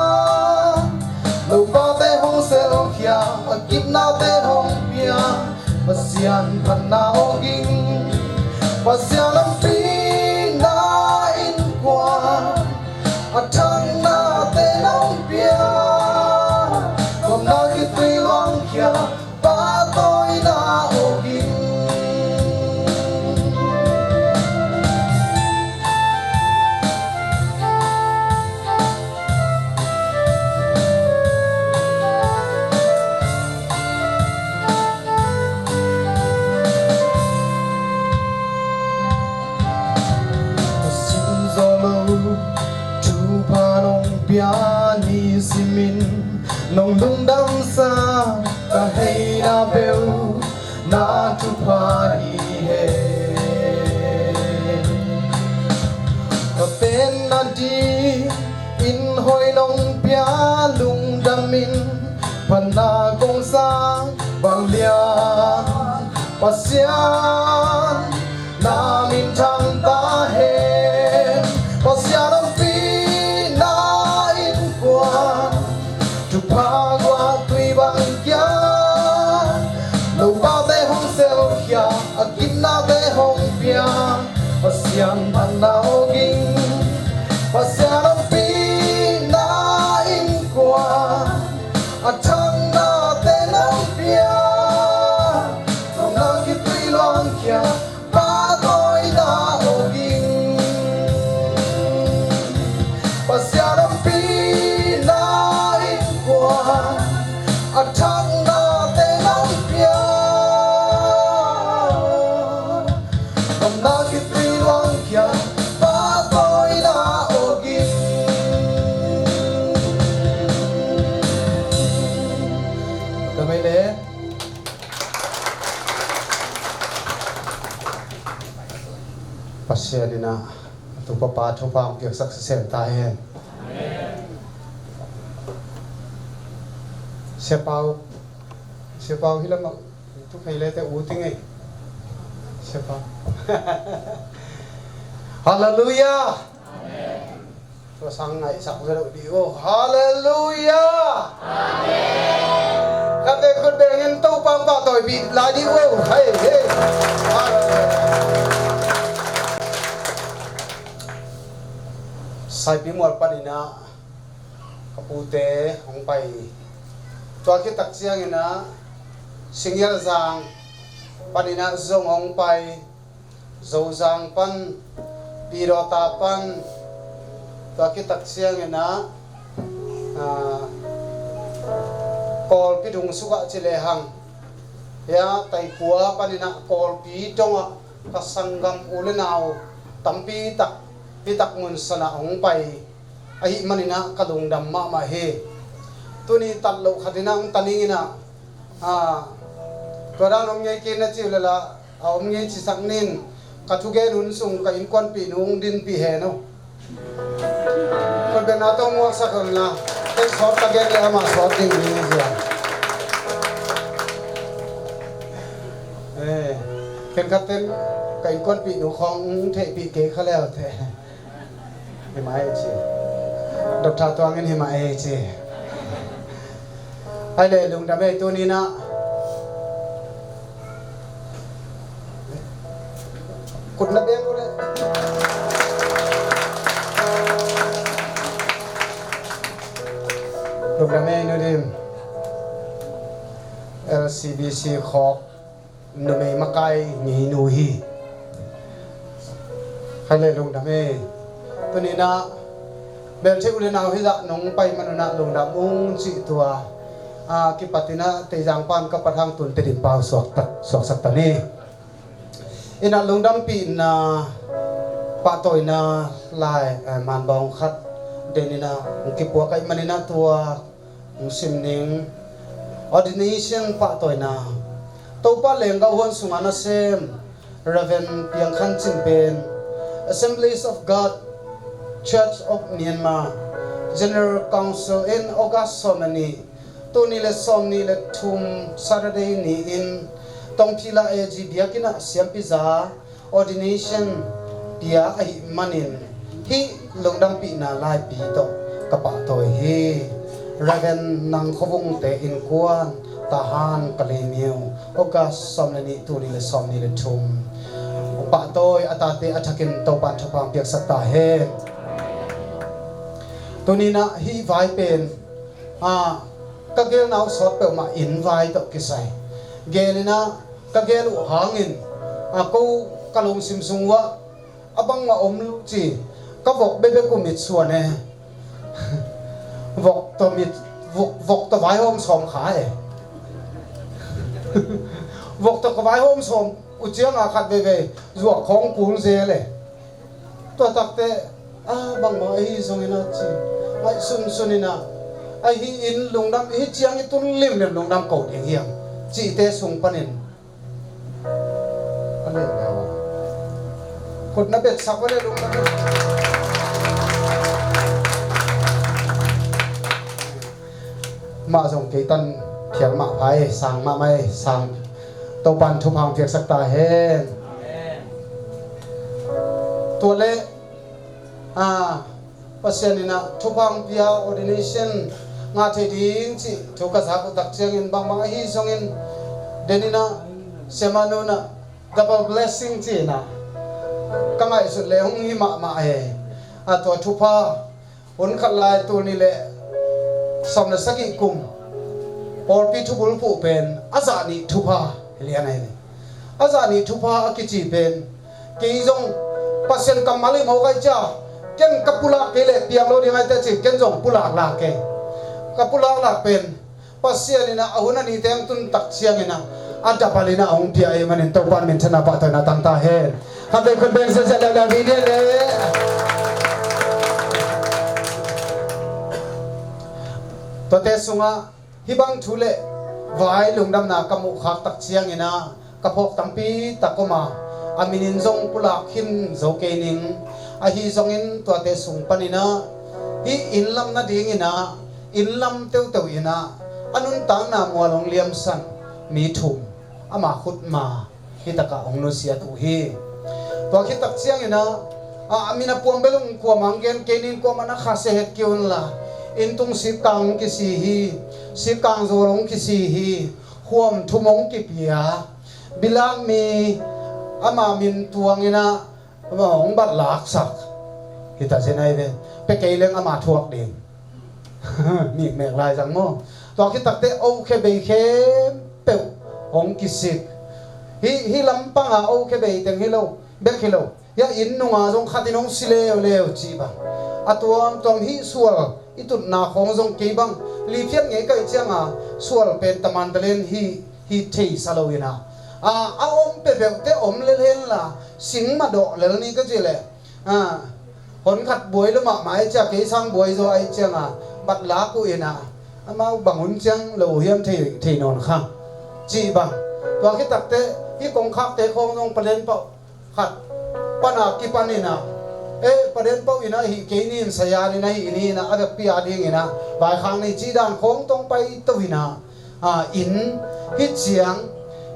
lopate hong selkhia, a kipnate hong pia, Pasian phatna awging. Pasian ompihna innkuan, a thangna te nong pia, nopna khitui luangkhia, pahtawina awging. Ka sim zo lo thupha nong pia, nisimin nong lungdamsak ka hihna peuh na thupha hi hen. Ka pen nadingin hoih nong pia, lungdamin phatna kong sak vanglian, Pasian na min thang ta hen. Pasian ompihna innkuan, thupha guah tui bang kia, lopate hong selkhia, a kipnate hong pia, Pasian phatna awging. Pasian ompihna innkuan, a thangna te nong pia, nong nang khitui luangkhia, pahtawina awging. Pasian ompihna innkuan, a thangna te nong pia, nong nang khitui luangkhia, pahtawina awging. Damai le. Pasian in a tu papa thupha hong piaksak sisem ta hen. Sia Pau, Sia Pau hi lamah tu phei le te u ting ei. Sia Pau. Halleluiah. Tua sang ngaihsak zaw dih uh. Halleluiah. Amen. Khat le khut bengin Topa hong pahtawipih lai dih uh. Hei, hei. Halleluiah. Saipimual paninah ka pute hong pai. Tua khit tak cianginah Singialzang paninah zong hong pai. Zozang pan, Pidawta pan, tua khit tak cianginah, ah, Kawlpi dungsukah ci lehang, hia Taikua paninah Kawlpi dongah ka sanggam u le nau tampi tak, pi tak mun sanah hong pai ahih maninah ka lungdam mahmah hi. Tuni tat loh khatinah hong ta ninginah, ah, tua dan om ngei kei na ci uh leh lah, a om ngei cisak nin, ka thugen hun sung ka innkuanpih nu hong dinpih hen uh. Kawlbenna tawh muaksak hen la, kei sawt ka gen le amah sawt ding hi zia. Eh, khenkhat ten ka innkuanpih nu khawng hong theihpih kei kha leu te. Hi mah ei ci. Doctor Tuangin hi mah ei ci. Ai le lungdam ei tuninah. Kutna beng uh le. Lungdam ei Nu Dim. L C B C khawk numei makai ngeinu hi. Khat le lungdam ei. Tuninah Belthei u le nau hizah nong pai manunah lungdam ung cih tua, ah, kipatinah Teizang pan ka pathang tun Tedim pau suaksak ta ni. Inah lungdampihna pahtawina lai, eh, manbawng khat deninah hong kipuak ahih maninah tua hong sim ning. Ordination pahtawina. Topa lenggah huan sungah nasem Reverend Piang Khan Cin pen Assemblies of God Church of Myanmar General Council in August sawm le nih, tul nih le sawm nih le thum Saturday ni-in Tongphila A G biakinn ah siampi za ordination pia ahih manin hih lungdampihna laipi tawh ka pahtawi hi. Reverend Nang Khua Vungte innkuan Tahan Kalimio, August sawm le nih, tul nih le sawm nih le thum. Pahtawi a tate a thakin Topan thupha piaksak ta hen. Tuninah hih vai pen, ah, ka gelna uh sawt peuhmah inn vai tawh kisai. Gelinah ka gel uh hangin, a, ko ka lungsim sung uh ah a bangmah om lo ci, ka vok bekbek uh mit suan e. Vok tawh mit, vok, vok tawh vaihawm sawm kha e. Vok tawh ka vaihawm sawm uh cianga khat veivei zuak khawng kul zel e. Tua takte, a, bangmah ahi zongin a ci, ngaihsunsun inah, ahi in lungdam, hih ciang i tun limlim lungdam ko ding hiam cihte sung panin a leuleu a khut na betsak uh le lungdam. Mah zong kei tan phial mah phai, sang mahmah ei, sang. Topan thupha piaksak ta hen. Tua le, a, Pasian inah thupha pia ordination ngah thei ding cih thu ka zak uh tak ciangin bangbang ahi zongin, den inah siamah nu inah double blessing ci inah ka ngaihsut le hong hi mahmah e. A, tua thupha hun khat lai tul nih le sawm le sagih kum pawlpi thubulphuh pen a zah nih thupha lian ahi. A zah nih thupha a kici pen kei zong Pasian kammal hi mawk ai cia, ken ka pulak kei leh piang lo ding ai te ci, ken zong pulak lak kei. Ka pulak lak pen Pasian inah a hun a nite hong tun tak ciang inah a dabal inah hong pia ahih manin Topan minthanna pahtawina tang ta hen. Khat vei khut beng ziahziah leuleu dih ni le. Tuate sungah hih bang thu le vai lungdamna ka muhkhak tak ciang inah ka phawk tampi tak om a, a minin zong pulak khin zo kei ning. Ahi zongin tuate sung paninah hih inn lam nading inah inn lam teuteu inah a nuntakna mual hong liamsan mi thum ama khutma hitakah hong nusiat uh hi. Tua khit tak ciang inah A, a min a puang bel hong kuamah hong gen kei ning, kuamah na khasia het kei un la. Inntung sikkang hong kisi hi, sikkang zual hong kisi hi, huam thum hong kipia, bilak mi ama min tuang in ah, ama hong bat laksak. Hita zen ai ve, pe kei leng ama thuak ding. Mikmek lai zang maw. Tua khit takte okhia bei khempeuh hong kisik. Hih, hih lampang a okhia bei teng hi lo, bek hi lo. Hia inn nunga zong khat in hong si leuleu cih bang. A tuamtuam hih sual i tutna khawng zong kei bang liphiat ngei kaih cianga sual pen taman talen hih, hih theisa lo ina. A, a om peuhpeuhte om lel hen la, sing madawh lel ni ka cih leh. A, hon khat buai lo mahmah ai cia, kei sang buai zaw ai cianga bat lak uh ina. Amau bang hun ciang lo uh hiam thei, thei nawn kha. Cih bang. Tua khit takte, hih kongkhakte khawng zong palen pauh khat pana kipan ina, eh, paden pau ina hi kei nin, saya nin ahi ni ina, a vekpi a ding ina, vaikhak ni cih dan khawng tong pai to ina, a, inn hi ciang,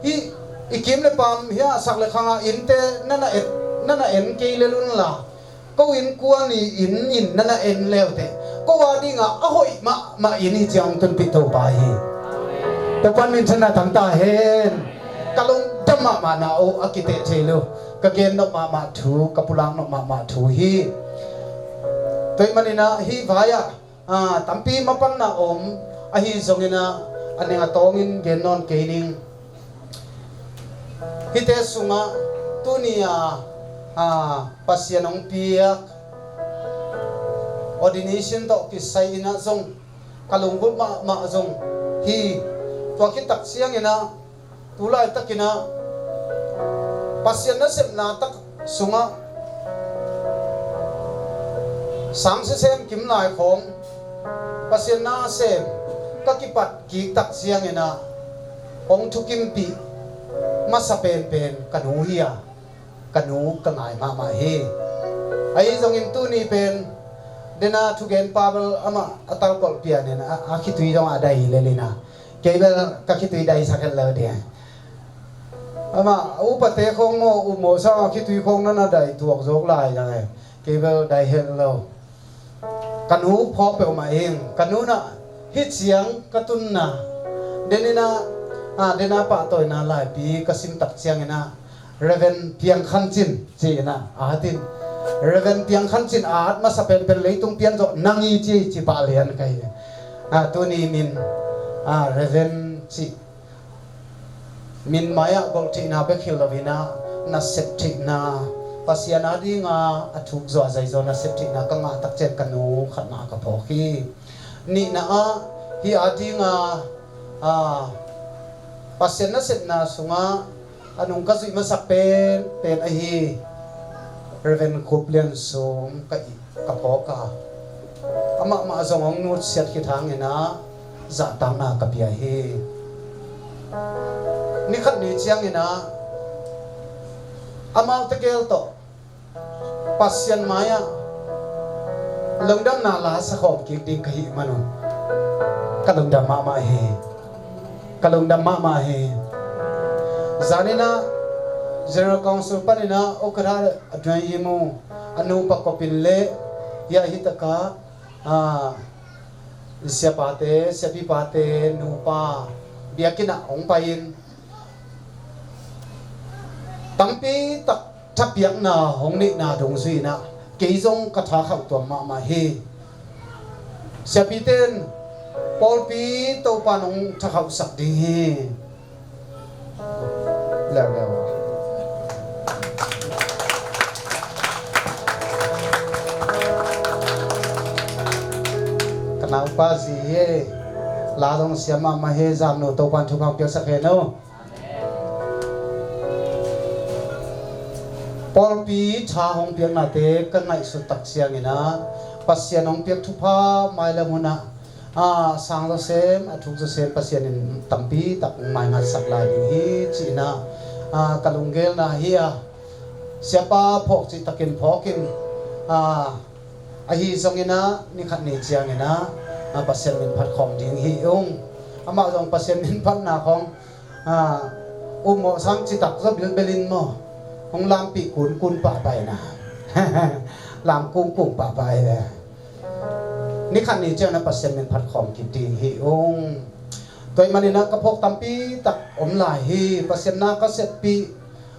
hi i kim le pam hi a sak le khanga innte nana et, nana en kei le lun la, ko innkuan i inn in nana en leute ko a dinga a hoih mahmah inn hi ciang tunpih Topa hi. Topan min thanna tangta hen. Ka lungdam mahmah na uh a kiteh thei lo. Ka gen nop mahmah thu, ka pulak nop mahmah thu hi. Tua ih maninah hih vai-ah, ah, tampi mapanna om ahi zonginah a ning a tawngin gen nawn kei ning. Hihte sungah tuni a, ah, Pasian hong piak ordination tawh kisai inah zong ka lunggulh mahmah zong hi. Tua khit tak cianginah tu laitakinah Pasian nasepna tak sungah sang sisem kim lai khawng Pasian nasem ka kipat kik tak cianginah hong thukimpih masa penpen ka nu hi a, ka nu ka ngai mahmah hi. Ahi zongin tuni pen dena thugen pa bel amah a talkolh pianin a, a khitui zong a dai lelina. Kei bel ka khitui daisak het lo ding. Amah a upate khawng maw, upmawh sang a khitui khawng nana dai tuak zawk lai dang e. Kei bel dai het lo. Ka nu phawk peuhmah ing. Ka nu nah hih ciang ka tunna deninah, ah, dena pahtawina laipi ka simtak cianginah Reverend Piang Khan Cin ci-inah a hatin, Reverend Piang Khan Cin a hat masa penpen leitung pian zawh nang hi ci, ci pah lian ka hi. Ah, tuni min, ah, Reverend ci min mai-ah golh theihna bek hi loinah nasep theihna, Pasian a dinga a thuk zaw a zai zaw nasep theihna ka ngah tak ciang ka nu khatna ka phawk hi. Nihna ah hih a dinga, ah, Pasian nasepna sungah a nung ka zuih masak penpen ahi Reverend Khup Lian Sum ka ih ka phawk a, amah mah zong hong nutsiat khit hanginah zahtakna ka pia hi. Ni khat ni cianginah amaute gel tawh Pasian mai-ah lungdamna la sakhawm kik ding ka hih manun ka lungdam mahmah hi. Ka lungdam mahmah hi. Zaninah General Council paninah Okada a duai hi mu a nupa kopin le hia hitakah, ah, siapate, siapipate nupa biakinnah hong pai-in tampi tak thapiakna hong neihna dungzuinah kei zong ka tha khauh tuam mahmah hi. Siapite in pawlpi Topan hong tha khauhsak ding hi. Leuleu. Ka naupa zi hi. La zong siam mahmah hi. Zamnu Topan thupha piaksak hen o. Pawlpi tha hong piaknate ka ngaihsut tak cianginah Pasian hong piak thupha mailem hunah, a, sang zawsem, a thuk zawsem Pasian in tampi tak hong maingatsak lai ding hi ci-inah, a, ka lunggelna hi a, siapa phawk cih takin phawkin, a, ahi zonginah ni khat ni cianginah, a, Pasian min phat khawm ding hi ung. Amah zong Pasian min phatna khawng, a, upmawh sang citak zaw bilbelin maw hong lampih kunkun pahpaina. Lam kungkung pahpah hi ve. Ni khat ni ciang na Pasian min phat khawm kik ding hi ung. Tua ahih manin ah ka phawk tampi tak om lai hi. Pasian na ka seppih,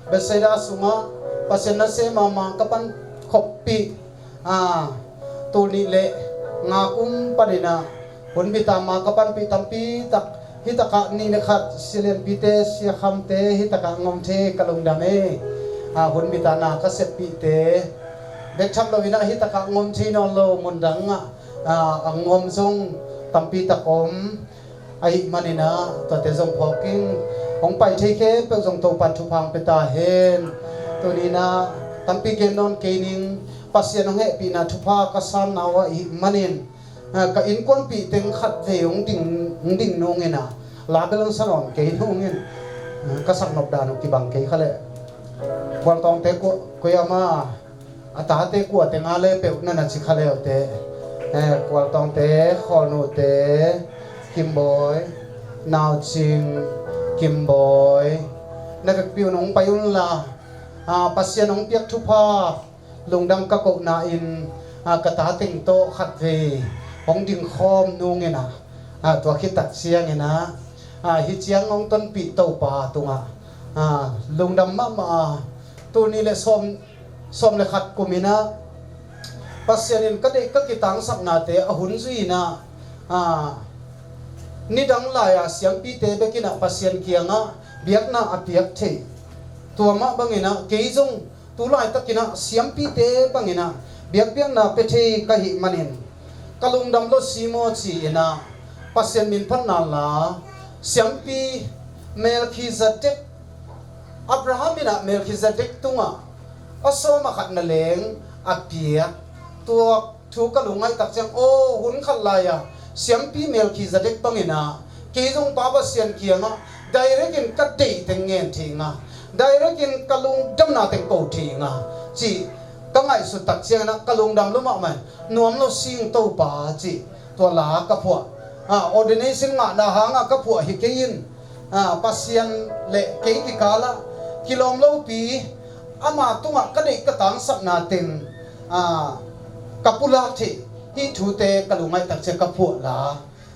Bethsaida sungah Pasian na sem mahmah ka pan khoppih, ah, tul nih le nga kum panin ah hun bit a ma ka panpih tampi tak, hi takah nih le khat sia lianpite, sia khamte hi takah ngom thei ka lungdam e. Ah, hun bit a na ka seppihte bek tham lo in ah hi takah ngom thei nawn lo, mundang ah, ah, a ngom zong tampi tak om. Ahih manin ah tuate zong phawk ing. Hong pai thei khempeuh zong Topan thupha hong pia ta hen. Tuni in ah tampi gen nawn kei ning, Pasian hong hehpihna thupha ka sanna uh ahih manin, ah, ka innkuanpih teng khatvei hong ding, hong ding nung in ah, la bel hong sa nawn kei nung in, ah, ka sak nop dan uh kibang kei kha leh. Kualtawngte kua, kua hiam a, a tate kua teng a le peuh na na ci kha le uh teh. Eh, Kualtawngte, Khawlnute, Kimbawi, Naucing, Kimbawi, na vekpi un hong pai un la, ah, Pasian hong piak thupha lungdam ka kohna in, ah, ka ta teng tawh khatvei hong ding khawm nung in ah, ah, tua khit tak ciangin ah, ah, hi ciang hong tonpih Topa tungah, ah, lungdam mahmah a, tul nih le sawm, sawm le khat kum in ah Pasian in ka deih ka kitangsaknate a hun zui in ah, ah, nidang lai-a siampite bek in ah Pasian kiangah biakna a piak theih. Tua mah bangin ah kei zong tu laitakin ah siampite bangin ah biakpiakna pia thei ka hih manin ka lungdam lo si maw ci in ah Pasian min phatna la, siampi Melkhizedek, Abraham in ah Melkhizedek tungah a sawm a khat na leng a piak, tua thu ka lungngaih tak ciang, aw, hun khat lai-a siampi Melkhizedek bangin ah kei zong Pa Pasian kiangah direct in ka deih teng ngen thei ing a, direct in ka lungdamna teng ko thei ing a, cih ka ngaihsut tak ciangin ah ka lungdam lo mahmah in, nuam lo sing Topa cih tua la ka phuah. Ah, ordination ngahna hangah ka phuah hi kei in, ah, Pasian le kei kikalah kilawm lopi, ama tungah ka deih ka tangsakna teng, ah, ka pulak theih hih thute ka lungngaih tak ciang ka phuah la,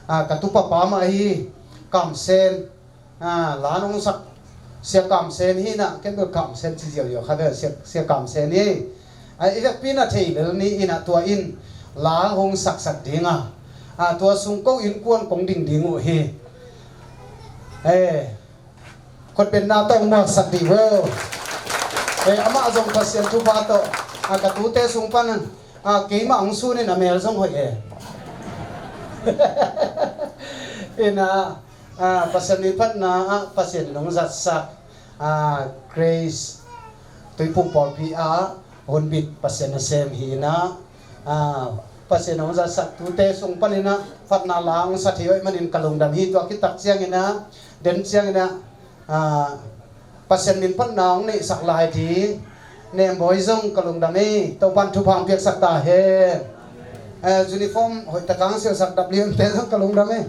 ah, ka tupapa mah hi, Kamsen, ah, la nong sak, Sia Kamsen hi in ah, ken bel Kamsen ci ziauziau kha ve, Sia, Sia Kamsen hi. Ah, i vekpi na thei lel ni in ah tua in la hong saksak ding a, ah, tua sung ko innkuan kong ding ding uh hi. Eh, khutbetna tawh muaksak dih vo. Eh, amah zong Pasian thupha tawh, ah, ka tute sung pan, ah, keimah hong sun in a mel zong hoih e. In ah, ah, Pasian min phatna ah Pasian in hong zatsak, ah, Grace Tuiphum pawlpi ah hunbit Pasian nasem hi in ah, ah, Pasian hong zatsak tute sung panin ah phatna la hong sa thei uh ahih manin ka lungdam hi. Tua khit tak ciangin ah, den ciangin ah, ah, Pasian min phatna hong neihsak lai ding Nembawi zong ka lungdam hi. Topan thupha hong piaksak ta hen. Eh, uniform hoih tak hong silhsak W M te zong ka lungdam hi.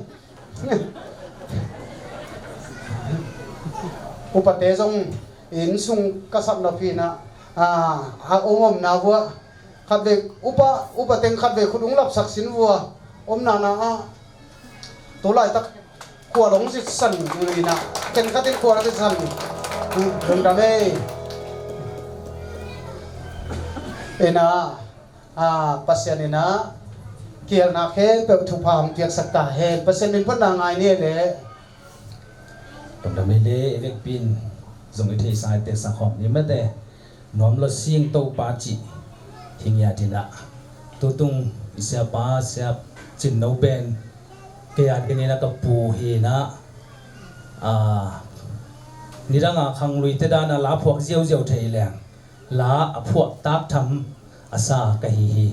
Upate zong inn sung ka sap nop hi in ah, ah, a om omna vuah khatvei upa, upa teng khatvei khut hong lapsak sin vua omna na ah, tu laitak khual hong zitsan uh in ah, ken khat in khual zitsan. Lungdam ei. In ah, ah, Pasian in ah kihelna khempeuh thupha hong piaksak ta hen. Pasian min phatna ngai ni e le. Lungdam ei le, i vekpi in zong i theihsa i teksa khawm ni mate. Nuam lo sing Topa cih hi ngiat in ah, tutung siapa, Sia Cin No Ben, kei a dingin ah ka pu hi in ah, ah, nidang a khangluite dan a la phuak ziauziau thei leng, la a phuah tak tham a sa ka hi hi.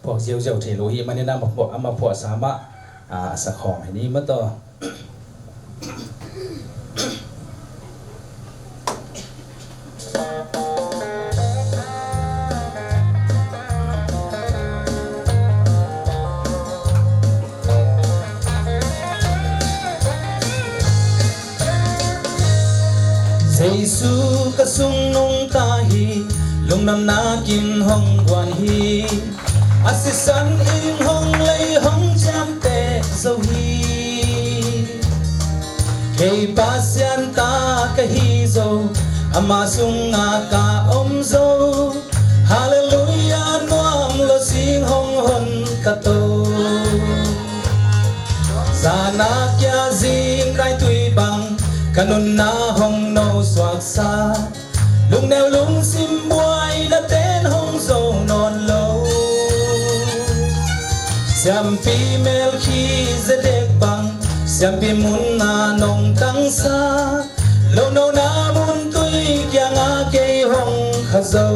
Phuak ziauziau thei lo hi manin ah, ama phuah, ama phuahsa mah, ah, a sa khawm hi ni maw taw. Jesu ka sung nungta hi, Lungdamna kin hong guan hi. A sisan in hong lei hong ciamteh zo hi. Kei Pasian ta ka hi zo, ama sungah ka om zo. Halleluiah, nuam lo sing hong hon ka to. Zana kia zing daitui bang, ka nunna hong no suaksa. Lungneu lungsim buaina ten hong zo nawn lo. Siampi Melkhizedek bang, siampi munna nong tangsa. Lo nona mun tui kianga kei hong kha zo.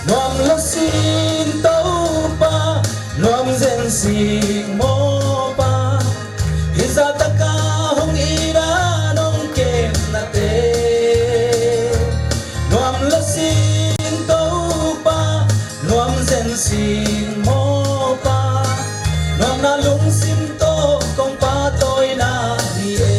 Nuam lo sing Topa, nuam zen sing mawpa. Hih zahtaka hong ina nong kepnate. Nuam lo sing Topa, nuam zen sing mawpa. Nuamna lungsim tawh kong pahtawina hi e.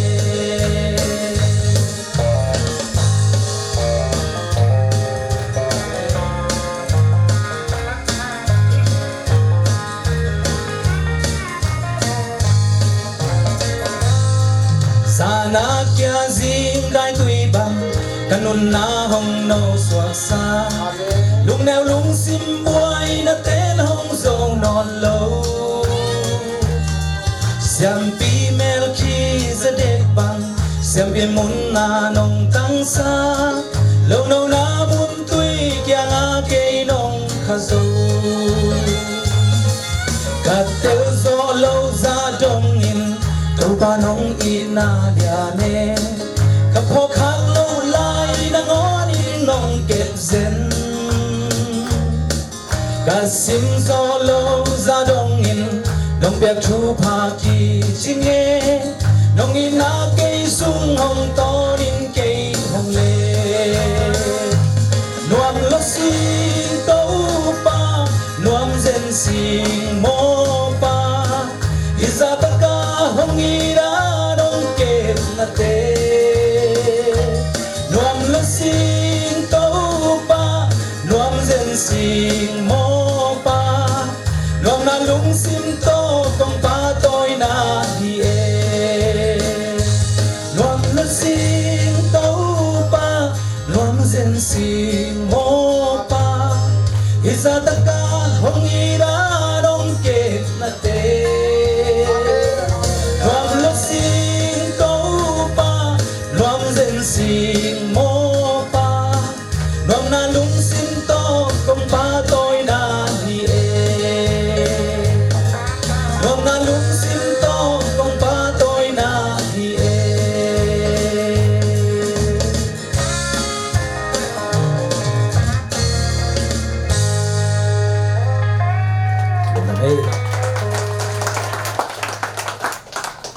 Zana kia zing daitui bang, ka nunna hong no suaksa. Lungneu lungsim buaina ten hong zo nawn lo. Siampi Melkhizedek bang, siampi munna nong tangsa. Lo nona mun tui kianga kei nong kha zo. Ka tel zawh lo zah dongin Topa nong itna lian e. Ka phawk khak loh lai nangawnin nong kep zen. Ka sim zawh lo zah dongin nong piak thupha kicing e. Nong itna kei sung hong tawnin kei hong le. Nuam lo sing Topa, nuam zen sing mawpa. Hih zahtaka hong ina nong kepnate. Nuam lo sing Topa, nuam zen sing mawpa. Nuamna lungsim tawh kong pahtawina hi e. Nuam lo sing Topa, nuam zen sing mawpa. Hih zahtaka hong ina nong kepnate. Nuam lo sing Topa, nuam zen sing mawpa. Nuamna lungsim tawh kong pahtawina hi e. Nuamna lungsim tawh kong pahtawina hi e.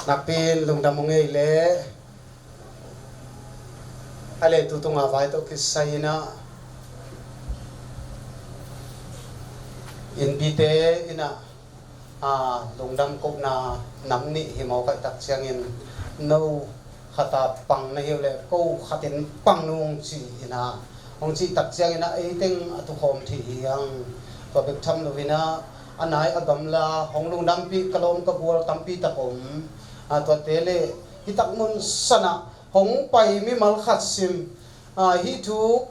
Nakpi-in lungdam ung ei le. A le tu tunga vai tawh kisai inah, innpite inah, a, lungdam kohna nam nih hi mawk ahih tak ciangin no khata pang na hi uh leh ko khatin pang nung ci inah, hong cih tak ciangin ah ei teng a tukhawm thei hi hang. Tua bek tham lo inah a nai a gamla hong lungdampih ka lawm ka gual tampi tak om. A, tuate le hih tak mun sanah hong pai mimal khat sim, a, hih thu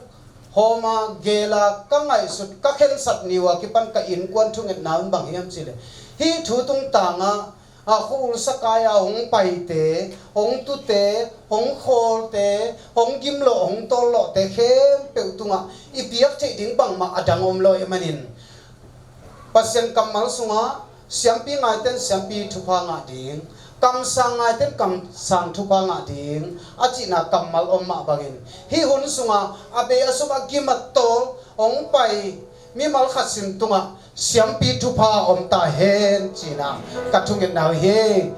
hawma gela ka ngaihsut ka khensat ni uh a kipan ka innkuan thungetna un bang hiam cihleh, hih thu tungtangah, a, khua-ul sakai-a hong paite, hong tute, hong khawlte, hong gimlawh hong tawllawhte khempeuh tungah i piak theih ding bangmah a dang om lo ahih manin, Pasian kammal sungah siampi ngaiten siampi thupha ngah ding, kamsang ngaiten kamsang thupha ngah ding a cihna kammal om mah bangin, hih hun sungah a bei a sum a gim a tawl hong pai mimal khat sim tungah siampi thupha om ta hen cihna ka thungetna uh hi.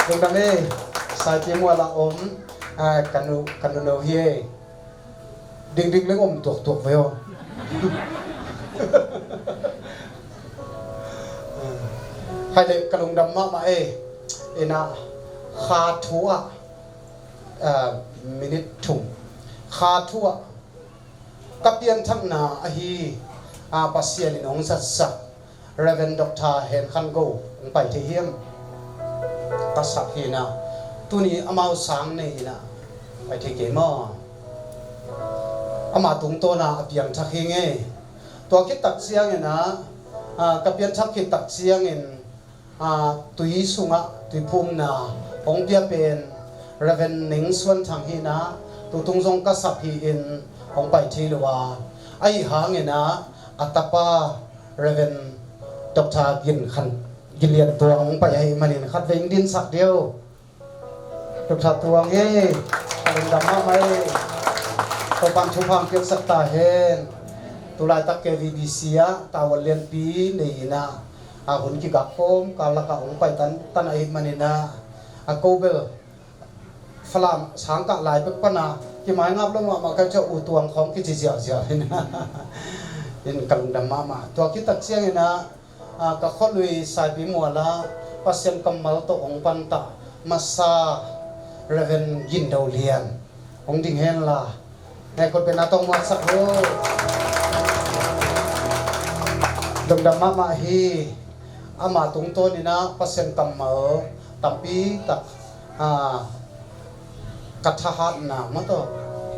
Lungdam ei, Saipimual ah om, a, ka nu, ka nu no hi ei. Dingding leng om tuaktuak ve aw. Hai le ka lungdam mahmah e. Inah kha thu ah Ah, minit thum. Kha thu ah ka pianthakna ahi, ah, Pasian in hong zatsak Reverend Doctor Hen Khan Go hong pai thei hiam? Ka sap hi na, tuni amau sang nei hi na, pai thei kei maw? Ama tungtawna a piangthak hi ngei. Tua khit tak ciangin ah, ah, ka pianthak khit tak ciangin, ah, tui sungah tuiphumna hong pia pen Reverend Ning Suan Thang hi na, tutung zong ka sap hi in hong pai thei lo a, ahi hangin ah a tapa Reverend Doctor Gin Khan, Gin Lian Tuang hong pai ahih manin khatvei hong dinsak dih o. Doctor Tuang hi, ka lungdam mahmah hi. Topa'n thupha hong piaksak ta hen. Tulaitak K V B C ah tavuan lianpi nei in ah, a hun kigak kawmkal lakah hong pai tantan ahih manin ah, a ko bel Falam sangkah lai pek pan a kimai ngap lo mahmah ka ciah, U Tuang khawng kici ziauziau hi na. In ka lungdam mahmah. Tua khit tak ciangin ah, ah, ka khualui Saipimual ah Pasian kammal tawh hong panta masa Reverend Gin Do Lian hong ding hen la, ngai khut beng na tawh muaksak lo. Lungdam mahmah hi. Ama tungtawnin ah Pasian kammal tampi tak, ah, ka thahatna mah tawh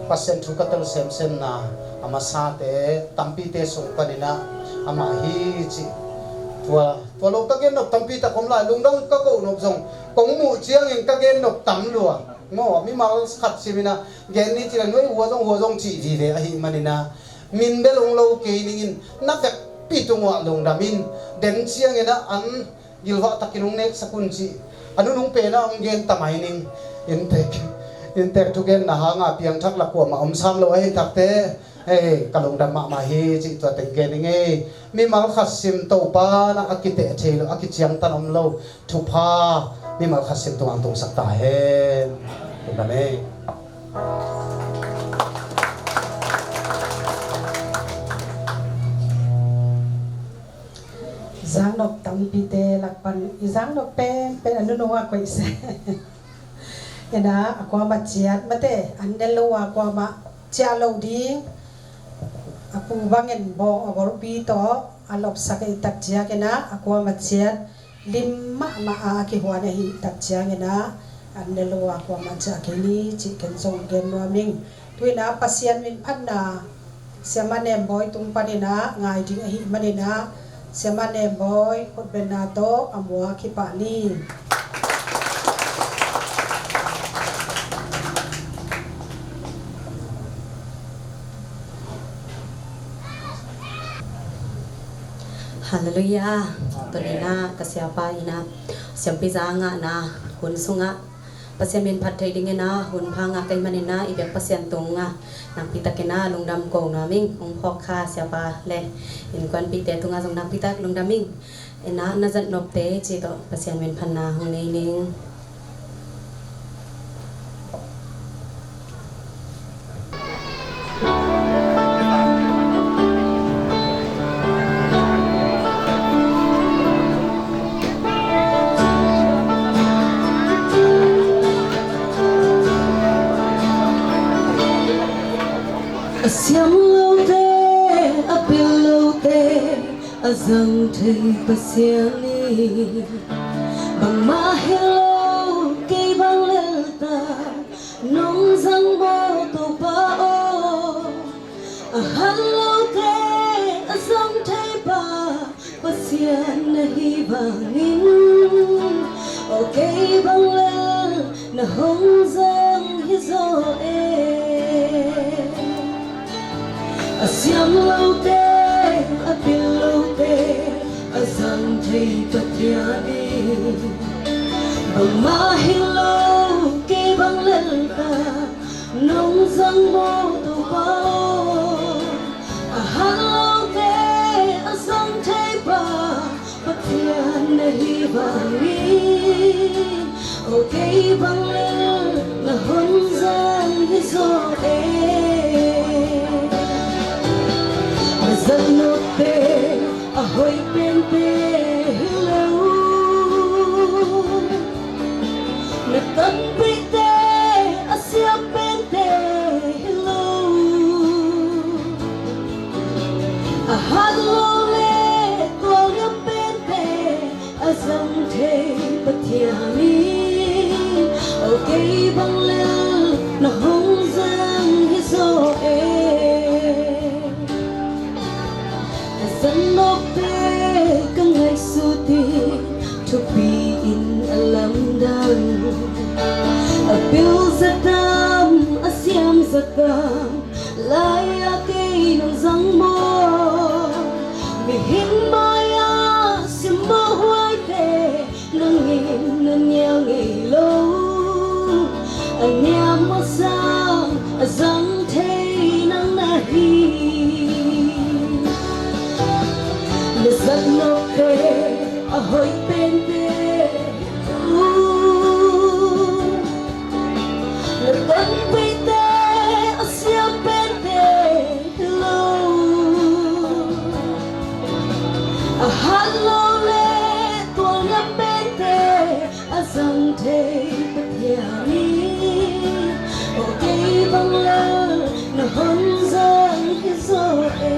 Pasian thu ka tel semsemna a masate tampite sung panin ah amah hi cih. Tua, tua lo ka gen nop tampi tak om lai, lungdam ka koh nop zong kong muh ciangin ka gen nop tam lua. Maw, mimal khat simin ah gen ni cih leh nuai hua zong, hua zong cih vive ahih manin ah min bel hong lo kei ning in, na vekpi tungah lungdam in, den ciangin ah an gilvah takin hong neksak un cih a nunung pen ah hong gen ta mai ning. Inntek, inntek thugenna hanga piangthak la kuamah om sam lo ahih takte, hei, ka lungdam mahmah hi cih tua teng gen ning ei. Mimal khat sim Topa na a kiteh thei lo, a kiciangtan om lo thupha mimal khat sim tungah hong tungsak ta hen. Lungdam ei. Zaknop tampite lak pan i zaknop penpen a nunung a koih se. Ina a kuamah ciat mate, an ne lo a kuamah ciah lo ding. A pu bangin bawng a golpi tawh a lopsak i tak ciak ina a kuamah ciat lim mahmah a kihuan ahi tak ciangin ah an ne lo a kuamah ciah kei ni cih ken zong gen nuam ing. Tu ina Pasian min phatna Siama Nembawi tung panin ah ngai ding ahih manin ah Siama Nembawi khutbenna tawh a muak hi pah ni. Halleluiah. Tuni-in ah ka siapa in ah siampi za ngahna hun sungah Pasian min phat thei dingin ah hun pha ngah ka hih manin ah i biak Pasian tungah nakpi takin ah lungdam ko nuam ing. Hong phawk kha siapa le innkuanpihte tungah zong nakpi tak lungdam ing. Ina na zat nopte cih tawh Pasian min phatna hong nei ning. A siam lote, a pil lote, a zang thei Pasian hi. Bangmah hi lo, kei bang lel ta, nong zang maw Topa aw. A hat lote, a zang thei pa, Pasian na hi bangin, aw kei bang lel na hong zang hi zaw e. A siam lote, a pil lote, a zang thei Pathian in, bangmah hi lo, kei bang lel ta, nong zang maw Topa aw. A hat lote, a zang thei pa, Pathian na hi bangin, aw kei bang lel na hong zang hi zaw e. A zat nopte, a hoih penpen hi lo, na tanpihte a si Zang thei Pathian in, o kei bang lel na hong zang hi zaw e. Ka zang nop te ka ngaihsut in, thupi in a lamdang. A pil zat dam, a siam zat dam, lai-a kei nong zang maw? Mihing mai-a simmawh huaite, nang in na nial ngei lo. A niam a sang a zang thei nang na hi. Na zat nop te a hoih pente, uh, na tonpihte a siam pente hi lo. A hat lo le tualngiam pente a zang thei Pathian in, o kei bang lel na hong zang hi zaw e.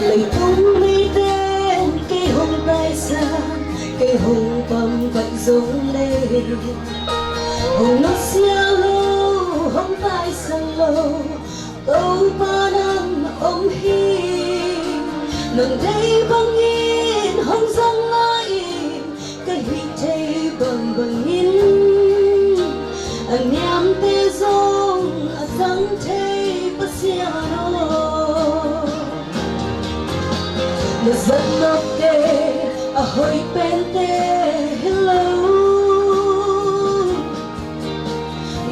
Leitung mite kei hong taisan, kei hong pambaih zong le, hong nusia lo, hong taisan lo, Topa nang om hi. Nang deih bangin hong zang lai-in, ka hih thei bangbangin, a niamte zong a zang thei Pasian aw. Na zat nop te a hoih pente hi lo.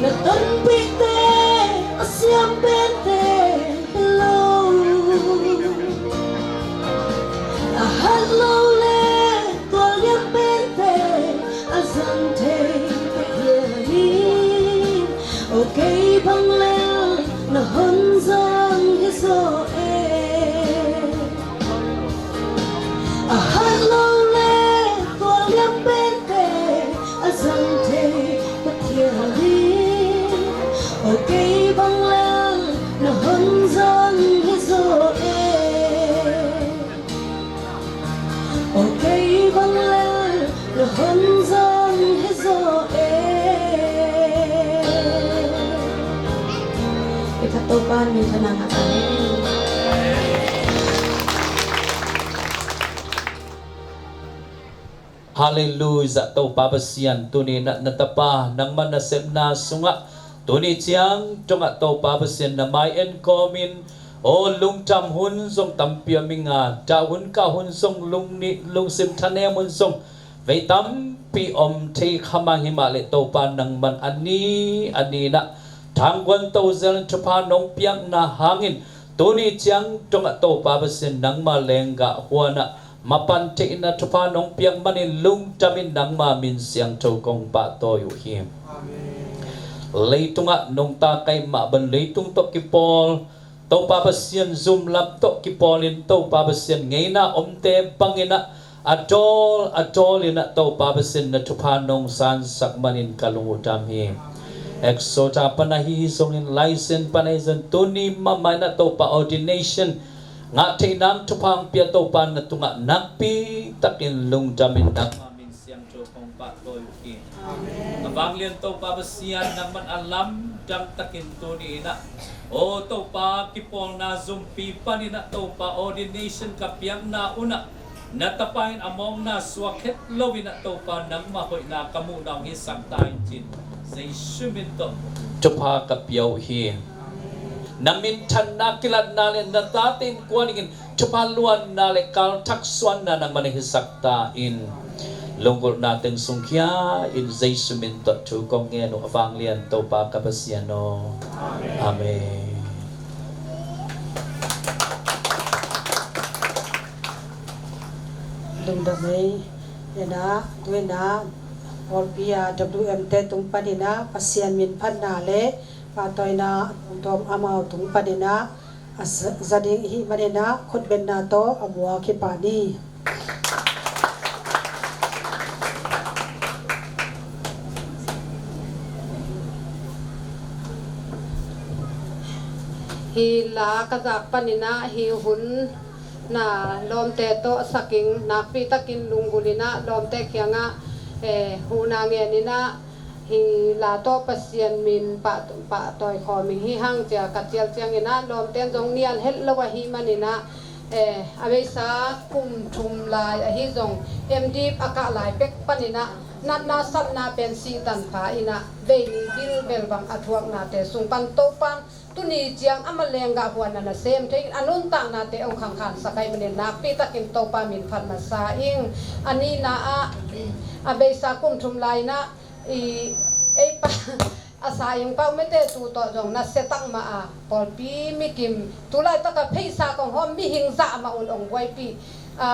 Na tonpihte a siam pente hi lo. A hat lo le tualngiam pente a zang thei Pathian in, o kei bang lel na hong zang hi zaw e. A hat lo le tualngiam pente a zang thei Pathian in, o kei bang lel na hong zang hi zaw e. O kei bang lel na hong zang hi zaw e. Kei khat Topa minthanna ngah ta hen. Halleluiah, Topa Pasian, tuni na, na tapa nangmah nasepna sungah tuni ciang dongah Topa Pasian na mai en kawmin, aw, lungdam hun zong tampi om ing a, dah hun kah hun zong, lungnih lungsim thanem hun zong vei tampi om thei kha mang hi mah leh Topa nangman a ni a ni-in ah thangguan to zel in thupha nong piakna hangin tuni ciang dongah Topa Pasian nangma lenggah huan ah mapan thei in ah thupha nong piak manin lungdam in nangma min siangtho kong pahtawi uh hi. Amen. Leitungah nungta kaih mah bang leitung tawh kipawl Topa Pasian zumlam tawh kipawlin Topa Pasian ngeina omte bangin ah a dawl a dawlin ah Topa Pasian na thupha nong sansak manin ka lung uh dam hi. Exoda pan ahi zongin, license pan ahi zongin, tuni mahmah in ah Topa ordination ngah theih nang thupha hong pia Topa na tungah nakpi takin lungdam in nangma min siangtho kong pahtawi uh hi. Amen. A vanglian Topa Pasian nangman a lamdang takin tuni in ah, aw Topa, kipawlna zumpi panin ah Topa ordination ka piakna un ah na tapa in a mawkna suak het loin ah Topa nangma hoihna ka muhna hong hisak ta in ci-in Jesu min tawh thupha ka pia uh hi. Na minthanna kilatna le na tate innkuan dingin thupha luanna le kalthak suanna nangman na hisak ta in. Lunggulhna teng sungkhia in Jesu min tawh thu kong ngen uh, a vanglian Topa ka Pasian aw. Amen. Lungdam ei. Ena, tu ena, pawlpi a W M te tung panin ah Pasian min phatna le pahtawina tuamtuam amau tung panin ah A sa-, za ding i hih manin ah khutbetna tawh a muak hi pah ni. Hih la ka zak panin ah hih hun na lawmte tawh sak ing, nakpi takin lunggulh in ah lawmte kiangah, eh, huhna ngen in ah hih la tawh Pasian min pah, pahtawi khawm ing hi hang ci-a ka cial ciangin ah lawmte in zong nial het lo ahih manin ah, eh, a beisa kum thum lai ahi zong M.Div a kah lai pek panin ah natna satna pen sihtan pha in ah vei nih bilbel bang a thuaknate sung pan Topa'n tuni ciang a mah leng gah huan a na sem thei in a nuntaknate hong khangkhansak ahih manin nakpi takin Topa min phat masa ing. A nihna ah a beisa kum thum lai in ah i, ei pa, a sa ing pau mete tu tawh zong nasia tak mah a, pawlpi mikim tu laitak a pheisa kong hawm mihing zah mah un hong buaipih, a,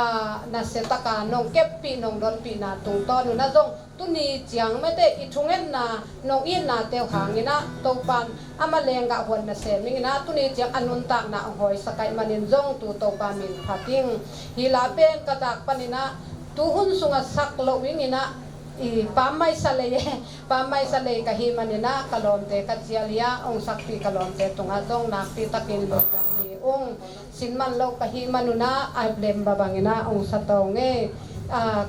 nasia tak a nong keppih nong donpihna tungtawn un ah zong tuni ciang mete i thungetna nong itnate uh hangin ah Topa'n a mah leng gah huan na sem ing in ah tuni ciang a nuntakna hong hawisak ahih manin zong tu Topa min phat ing. Hih la pen ka zak panin ah tu hun sungah sak lo ing in ah i pammaih sa lei, pammaih sa lei ka hih manin ah ka lawmte ka cial hi a, hong sakpih ka lawmte tungah zong nakpi takin lungdam hi ung. Sin man lo ka hih man un ah a lem ba bangin ah hong sa tawng e. A,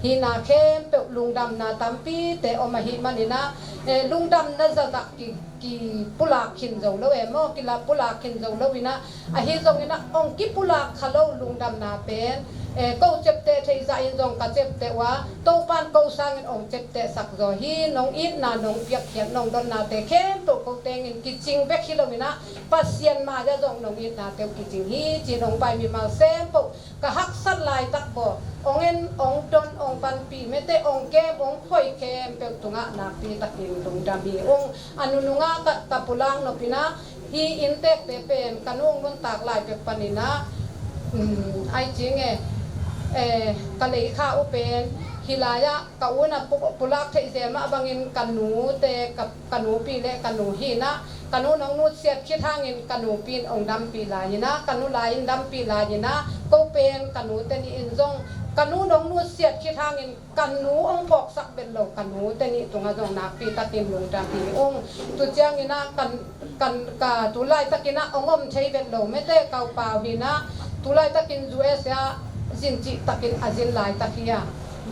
hihna khempeuh lungdamna tampite om ahih manin ah, eh, lungdamna zahzah ki, kipulak khin zo lo e maw, kila pulak khin zo lo in ah, ahi zongin ah hong kipulak kha lo lungdamna pen, eh, ko ciapteh theih zah in zong ka ciapteh uh a, Topa'n ko sangin hong ciaptehsak zaw hi. Nong itna nong piakkhiat nong donnate khempeuh ko tengin kicing bek hi lo in ah Pasian mai-ah zong nong itnate uh kicing hi ci-in hong pai mimal sem peuh ka haksat laitak baw, hong en, hong don, hong panpih mete, hong kem, hong khoi khempeuh tungah nakpi takin lungdam hi ung. A nunung ah ka, ka pulak nop in ah hih inntekte pen ka nu hong nuntak lai pek panin ah, um, ai cing e, eh, ka lei kha uh pen hih lai-ah ka u in ah pu-, pulak theih zel mah bangin ka nute, ka, ka nupi le ka nu hi in ah, ka nu in hong nutsiat khit hangin ka nupi in hong dampih lai in ah, ka nu lai in dampih lai in ah, ko pen ka nute nih in zong ka nu in hong nutsiat khit hangin ka nu hong phawksak bel lo ka nute nih tungah zong nakpi takin lungdam hi ung. Tu ciangin ah kan, kan, ka tu laitakin ah hong om thei bel lo mete ka u Pau hi in ah, tu laitakin U S A ah zin cih takin a zin laitak hi a,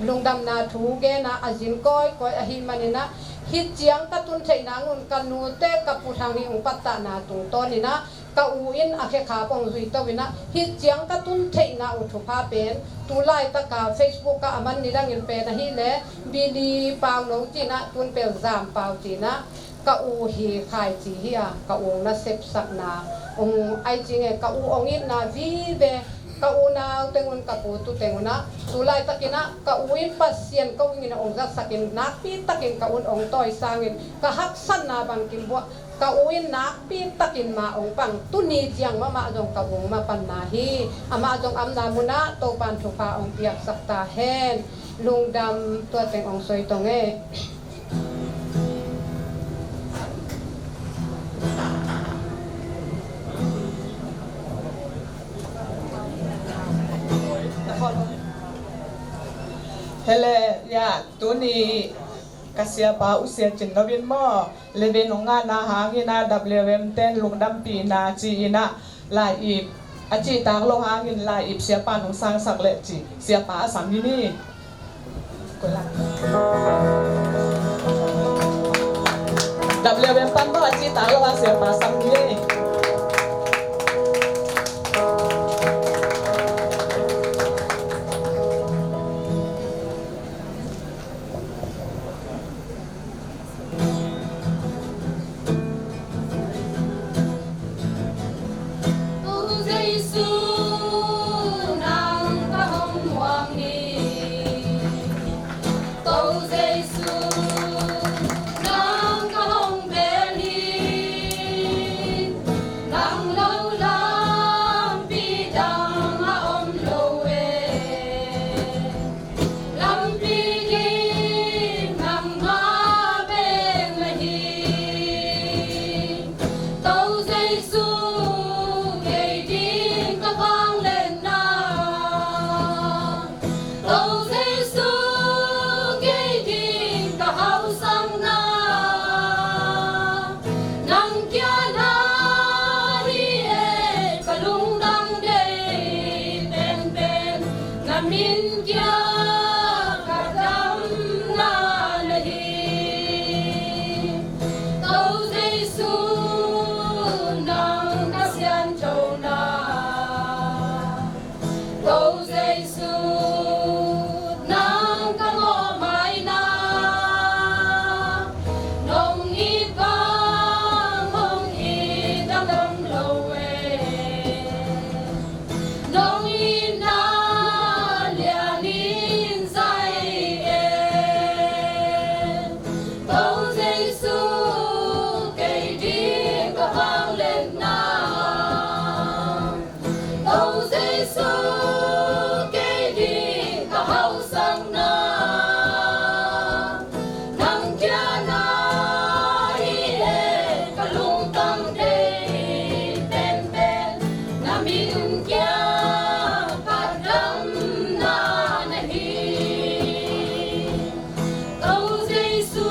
lungdamna thu gen a, a zin kawikawi ahih manin ah, hih ciang ka tun theih nang un ka nute ka Pu Thang Hih hong pattahna tungtawn in ah ka u in a khekhap hong zuito in ah, hih ciang ka tun theihna uh thupha pen tu laitaka Facebook ah a man nidangin pen ahih leh Bili Pau No ci in ah, tun pel Zam Pau ci in ah, ka u hi khai ci hi a, ka u hong nasepsakna, hong ai cing e, ka u hong itna vive, ka unau teng un, ka pu tu teng un ah, tu laitakin ah ka u in Pasian ko in ah hong zatsakin nakpi takin ka u in hong tawi sangin ka haksatna bangkim buah, ka u in nakpi takin ma hong pang, tuni ciang mahmah zong ka u hong mapanna hi. Amah zong a omna munah Topa'n thupha hong piaksak ta hen. Lungdam, tua teng hong soi tong e. Hele, ya, tuni ka siapa U Sia Cin Lo in maw, leven hong ngahna hangin ah W M ten lungdampihna ci-in ah lai-ip a cihtak lo hangin lai-ip siapa in hong sangsak leh ci, siapa a sam hi ni. W M pan maw, a cihtak lo hang siapa sam hi. To Jesu, nang ka hong muang hi. To Jesu, nang ka hong bel hi. Min kia ka damna na hi. Ko Jesu, nang ka sianthona. Ko Jesu, nang ka ngawhmaina. Nong it bang hong it dangdang lo e. Nong itna lianin zai e. Ko Jesu, kei ding ka vangliatna. Ko Jesu, kei ding ka hausakna. Nang kia na hi e, ka lungtang dei penpen. Na min kia ka damna na hi. Ko Jesu,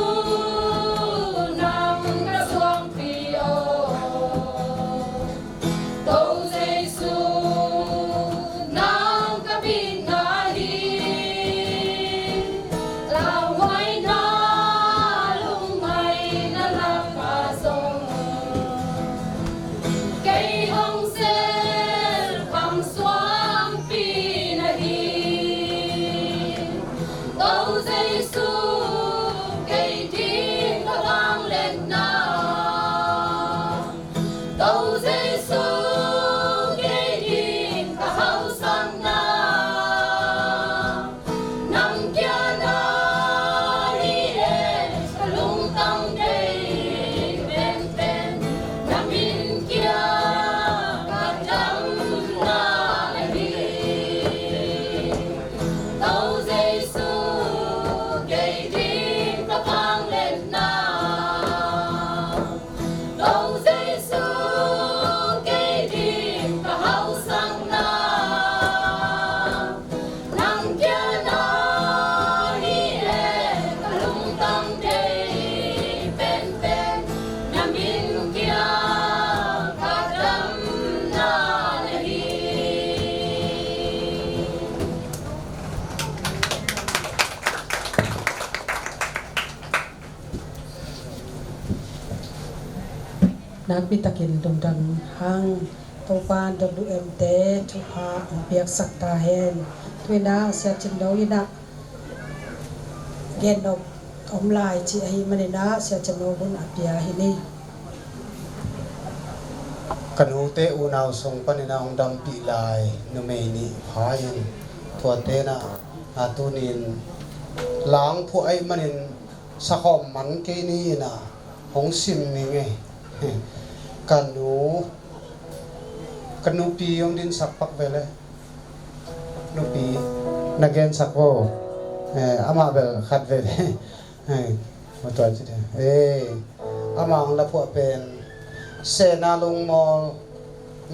nang ka suangpi aw. Ko Jesu, nang ka bitna hi. Lauhuaina, lungngaihna lakah zong kei hong selkham suangpi na hi. Ko Jesu, kei ding ka vangliatna. Ko Jesu, kei ding ka hausakna. Nang kia na hi e, ka lungtang dei penpen. Na min kia ka damna na hi. Ko Jesu, kei ding ka vangliatna. Ko Jesu, kei ding ka hausakna. Nang kia na hi e, ka lungtang dei penpen. Na min kia ka damna na hi. Nakpi takin lungdam hang. Topa in W M te thupha hong piaksak ta hen. Tu-in ah Sia Cin Lo in ah gen nop om lai cih ahih manin ah Sia Cin Lo hun a pia hi ni. Ka nute unau sung panin ah hong dampih lai numei nih pha in, tuate in ah, a, tuni-in la hong phuah ahih manin sakhawm man kei ni in ah hong sim ning ei. Ka nu, ka nupi hong dinsak pak ve le. Nupi, na gensak vo. Eh, amah bel khat veve. Eh, mawtaw ci de. Eh, amah hong la phuah pen Sena Lungmawl,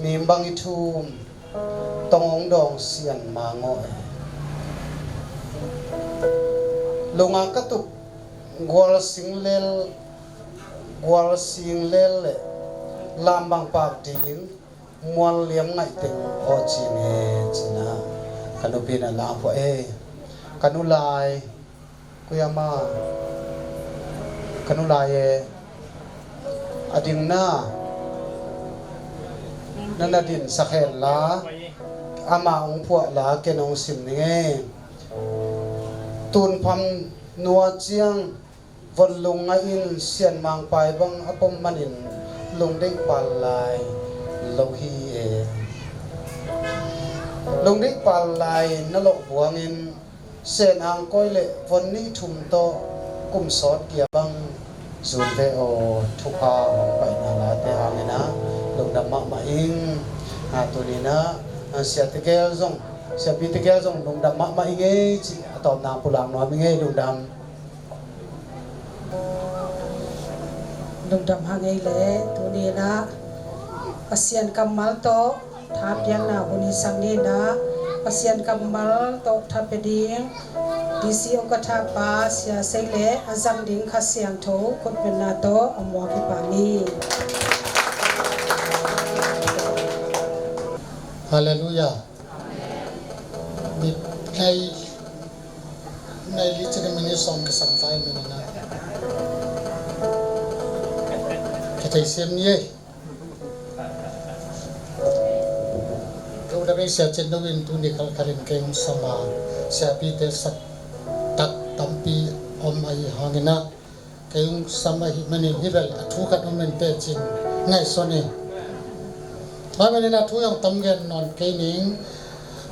Mim Bang I Thum, Tong Hong Dawng Sian Mang aw. Lung a ka tuk Gual Sing Lel, Gual Sing Lel le Lam Bang Pak ding Mual Liam Ngaih teng aw ci-in he ci-in ah ka nupi in ah la phuah e. Ka nu lai, koi ama, ka nu lai e, a ding na, na na dinsak hen la, amah hong phuah la ken hong sim ning e. Tun pham nua ciang von lungngaih in Sian Mang Pai bang a pom manin lungdeih pal lai lo hi e. Lungdeih pal lai na loh buangin Sen Ang Koi le von nih thum tawh kum sawt kia bang zun ve aw. Thupha hong paina late hangin ah lungdam mahmah ing. A, tuni-in ah, a, siate gel zong, siapi te gel zong lungdam mahmah ing ei cih a tawpna pulak nuam ing ei. Lungdam. Lungdam hang ei leh, tuni-in ah Pasian kammal tawh thapiakna hun hisak ni-in ah, Pasian kammal tawh thapia ding D C Ukatha pa Sia Sei le a zang ding Kha Siangtho khutbetna tawh a muak hi pah ni. Halleluiah. Mi, Nei, nei li cini minute sawm ka sam tai minute na. Ka thei siam ni ei. Ka u da bei Sia Cin Do in tuni khalkhalin kei hong sam a, siapite sak tak tampi om ahi hangin ah, kei hong sam ahih manin hih bel a thu khat om in teh cin ngaihsun hi. Tua manin a thu hong tam gen nawn kei ning.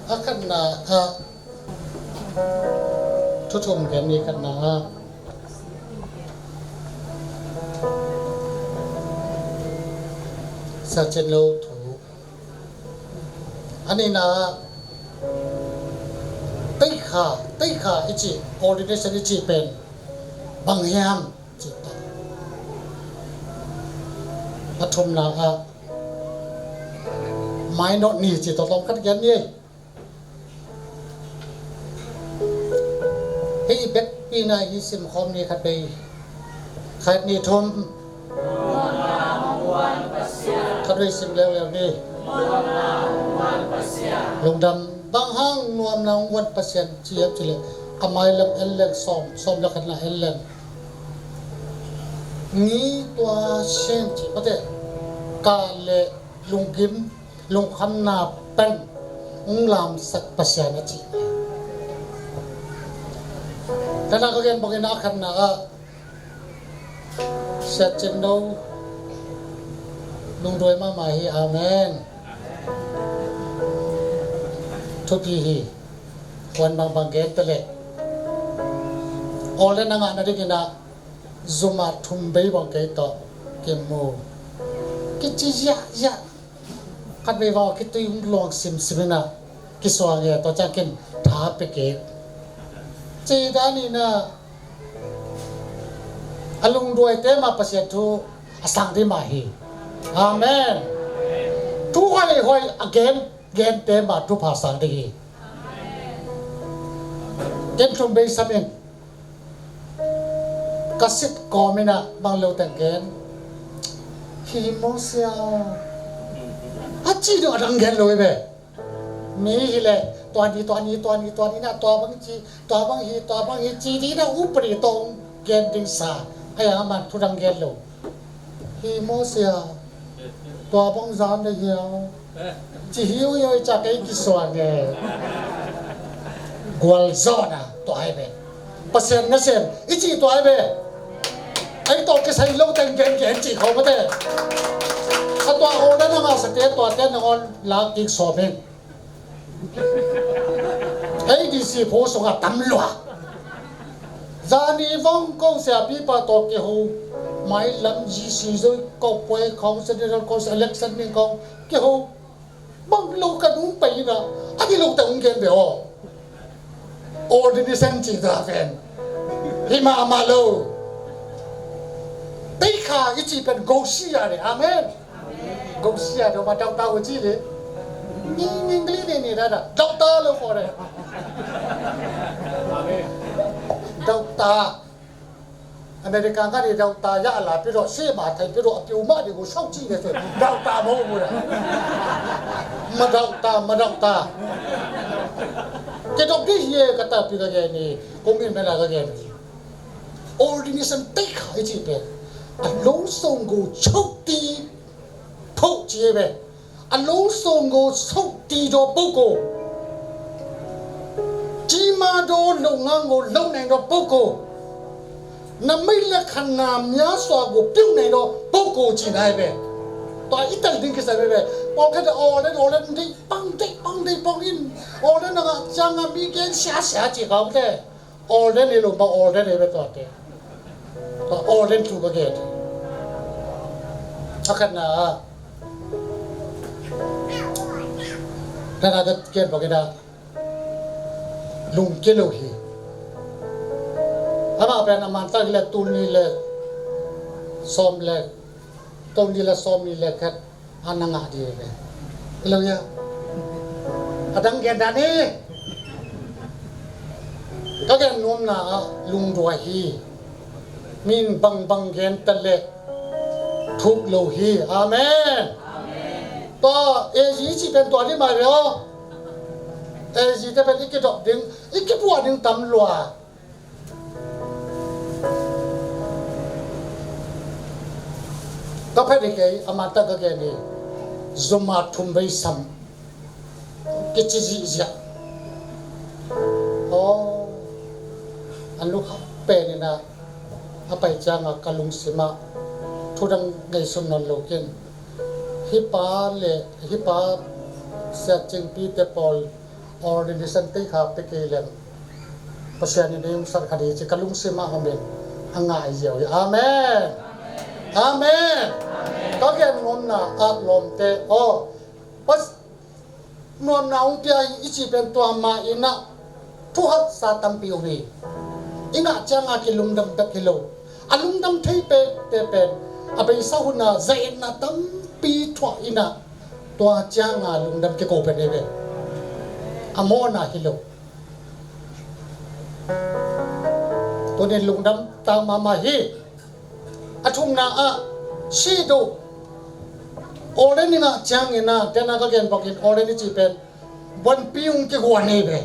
A khatna ah thu thum gen ni. Khatna ah Sia Cin Do thu. A nihna ah teikha, teikha i cih, ordination i cih pen bang hiam cih tawh. A thumna ah mainawt ni cih tawh tawm khat gen ni. Hih i bekpi na hi simkhawm ni. Khat, bei, khat, nih, thum. Khat vei sim leuleu ni. Lungdam. Bang hang nuamna hong guan Pasian ci hiam cih leh, a mailam en leng sawm, sawm le khatna en leng. Ngi tua sin cih mate, kah le lunggim lungkhamna pen hong lamsak Pasian a cih. Khatna ka gen bangin a khatna ah Sia Cin Do lungduai mahmah hi. Amen. Thupi hi. Kuan bangbang gen ta leh, awlna ngahna dingin ah zum ah thum bei bang kei tawh kimu, kici ziahziah. Khat vei vang a kitui hong luang simsim in ah kisuang e, tua ciangin tha pia kik. Ci dan in ah a lungduaite mah Pasian thu a sang ding mah hi. Amen. Thu hoihhoih a gen gente mah thupha sang ding hi. Ken thum bei sam in. Ka sit kawm in ah bang lo teng gen. Hi maw sia, a ci deuh a dang gen lo hi ve. Mi hi leh tua ni, tua ni, tua ni, tua ni na, tua bang ci, tua bang hi, tua bang hi ci ding na, upadi tawh gen ding sa. Ahi hang a man thu dang gen lo. Hi maw sia, tua bang zan na hiau. Ci hi uh hiau, i ca kei kisuang e. Gualzawhna tua hi ve. Pasian nasem i cih tua hi ve. Ei tawh kisai lo teng gen gen cih khawng mate. A tua order na ngahsate tuate nangawn lak kik sawm in. A D C phu sungah tam lua. Zani vong kong siapipa tawh kiho, mailam G C zoi kong puai khawng, General Council election ning khawng kiho. Bang lo ka nung pai na, a ki lo ta ung gen be aw. Ordination ci ta pen hi mahmah lo. Teikha i ci pen gosia le. Amen. Gosia do ma doctor ho ci le. Ni ni ni ni ni da da doctor lo ko le. Doctor. America nga ni doctor ya la pi do si ma thai pi do a piu ma di go sau ci le se. Doctor mo mo da. Ma doctor, ma doctor. Ke dok di ye ka ta pi ka ge ni. Kong in me la ka ge ni. Ordination teikha i ci pen a lo song go chok ti. Phoh ci hi ve. A lo sawng go sawh ti daw pawh ko. Cima daw lo ngang go lo neng daw pawh ko. Na mei le khan na mya sua go piu neng daw pawh ko ci na hi ve. Tua i tel ding kisai ve ve. Pawlkhat aw le aw le dei pang dei pang dei pang in aw le na ngah ciang a mi gen sia sia ci kau te. Order nei lo, ma order nei ve tuate. Tua order thu ka gen. A khatna ah, khatna ka gen bangin ah, lungkia lo hi. Amah pen a mantak le tul nih le sawm le, tul nih le sawm nih le khat a na ngah ding hi ve. Hi lo hia? A dang gen dan hi. Ka gen nuamna ah lungduai hi. Min bangbang gen ta leh thuk lo hi. Amen. Tua A G ci pen tua ding mah hi ve aw. Ei, zite pen i kidop ding, i kibuah ding tam lua. Ka phet hi kei, a man tak ka gen hi. Zuma thum vei sam kici zihziah. Aw, a nu kha pen in ah, a pai ciangah ka lungsim ah thudang ngaihsun nawn lo ken. Hih pa le hih pa siatcingpite pawl ordination tei kha pe kei leng, Pasian in ei hong sat kha ding ci ka lungsim ah om in a ngai ziau hi. Amen. Amen. Ka gen nuamna ah lawmte aw, Pas- nuamna hong pia hi i cih pen tua mah in ah thuhaksa tampi om hi. I ngah cianga kilungdam bek hi lo. A lungdam thei pekte pen a beisa hun ah zainna tampi thuah in ah tua cianga lungdam kiko pen hi ve. A mawna hi lo. Tunin lungdam tang mahmah hi. A thumna ah sih duh. Ordain i ngah ciangin ah, tena ka gen bangin ordain i cih pen buanpi hong kiguan hi ve.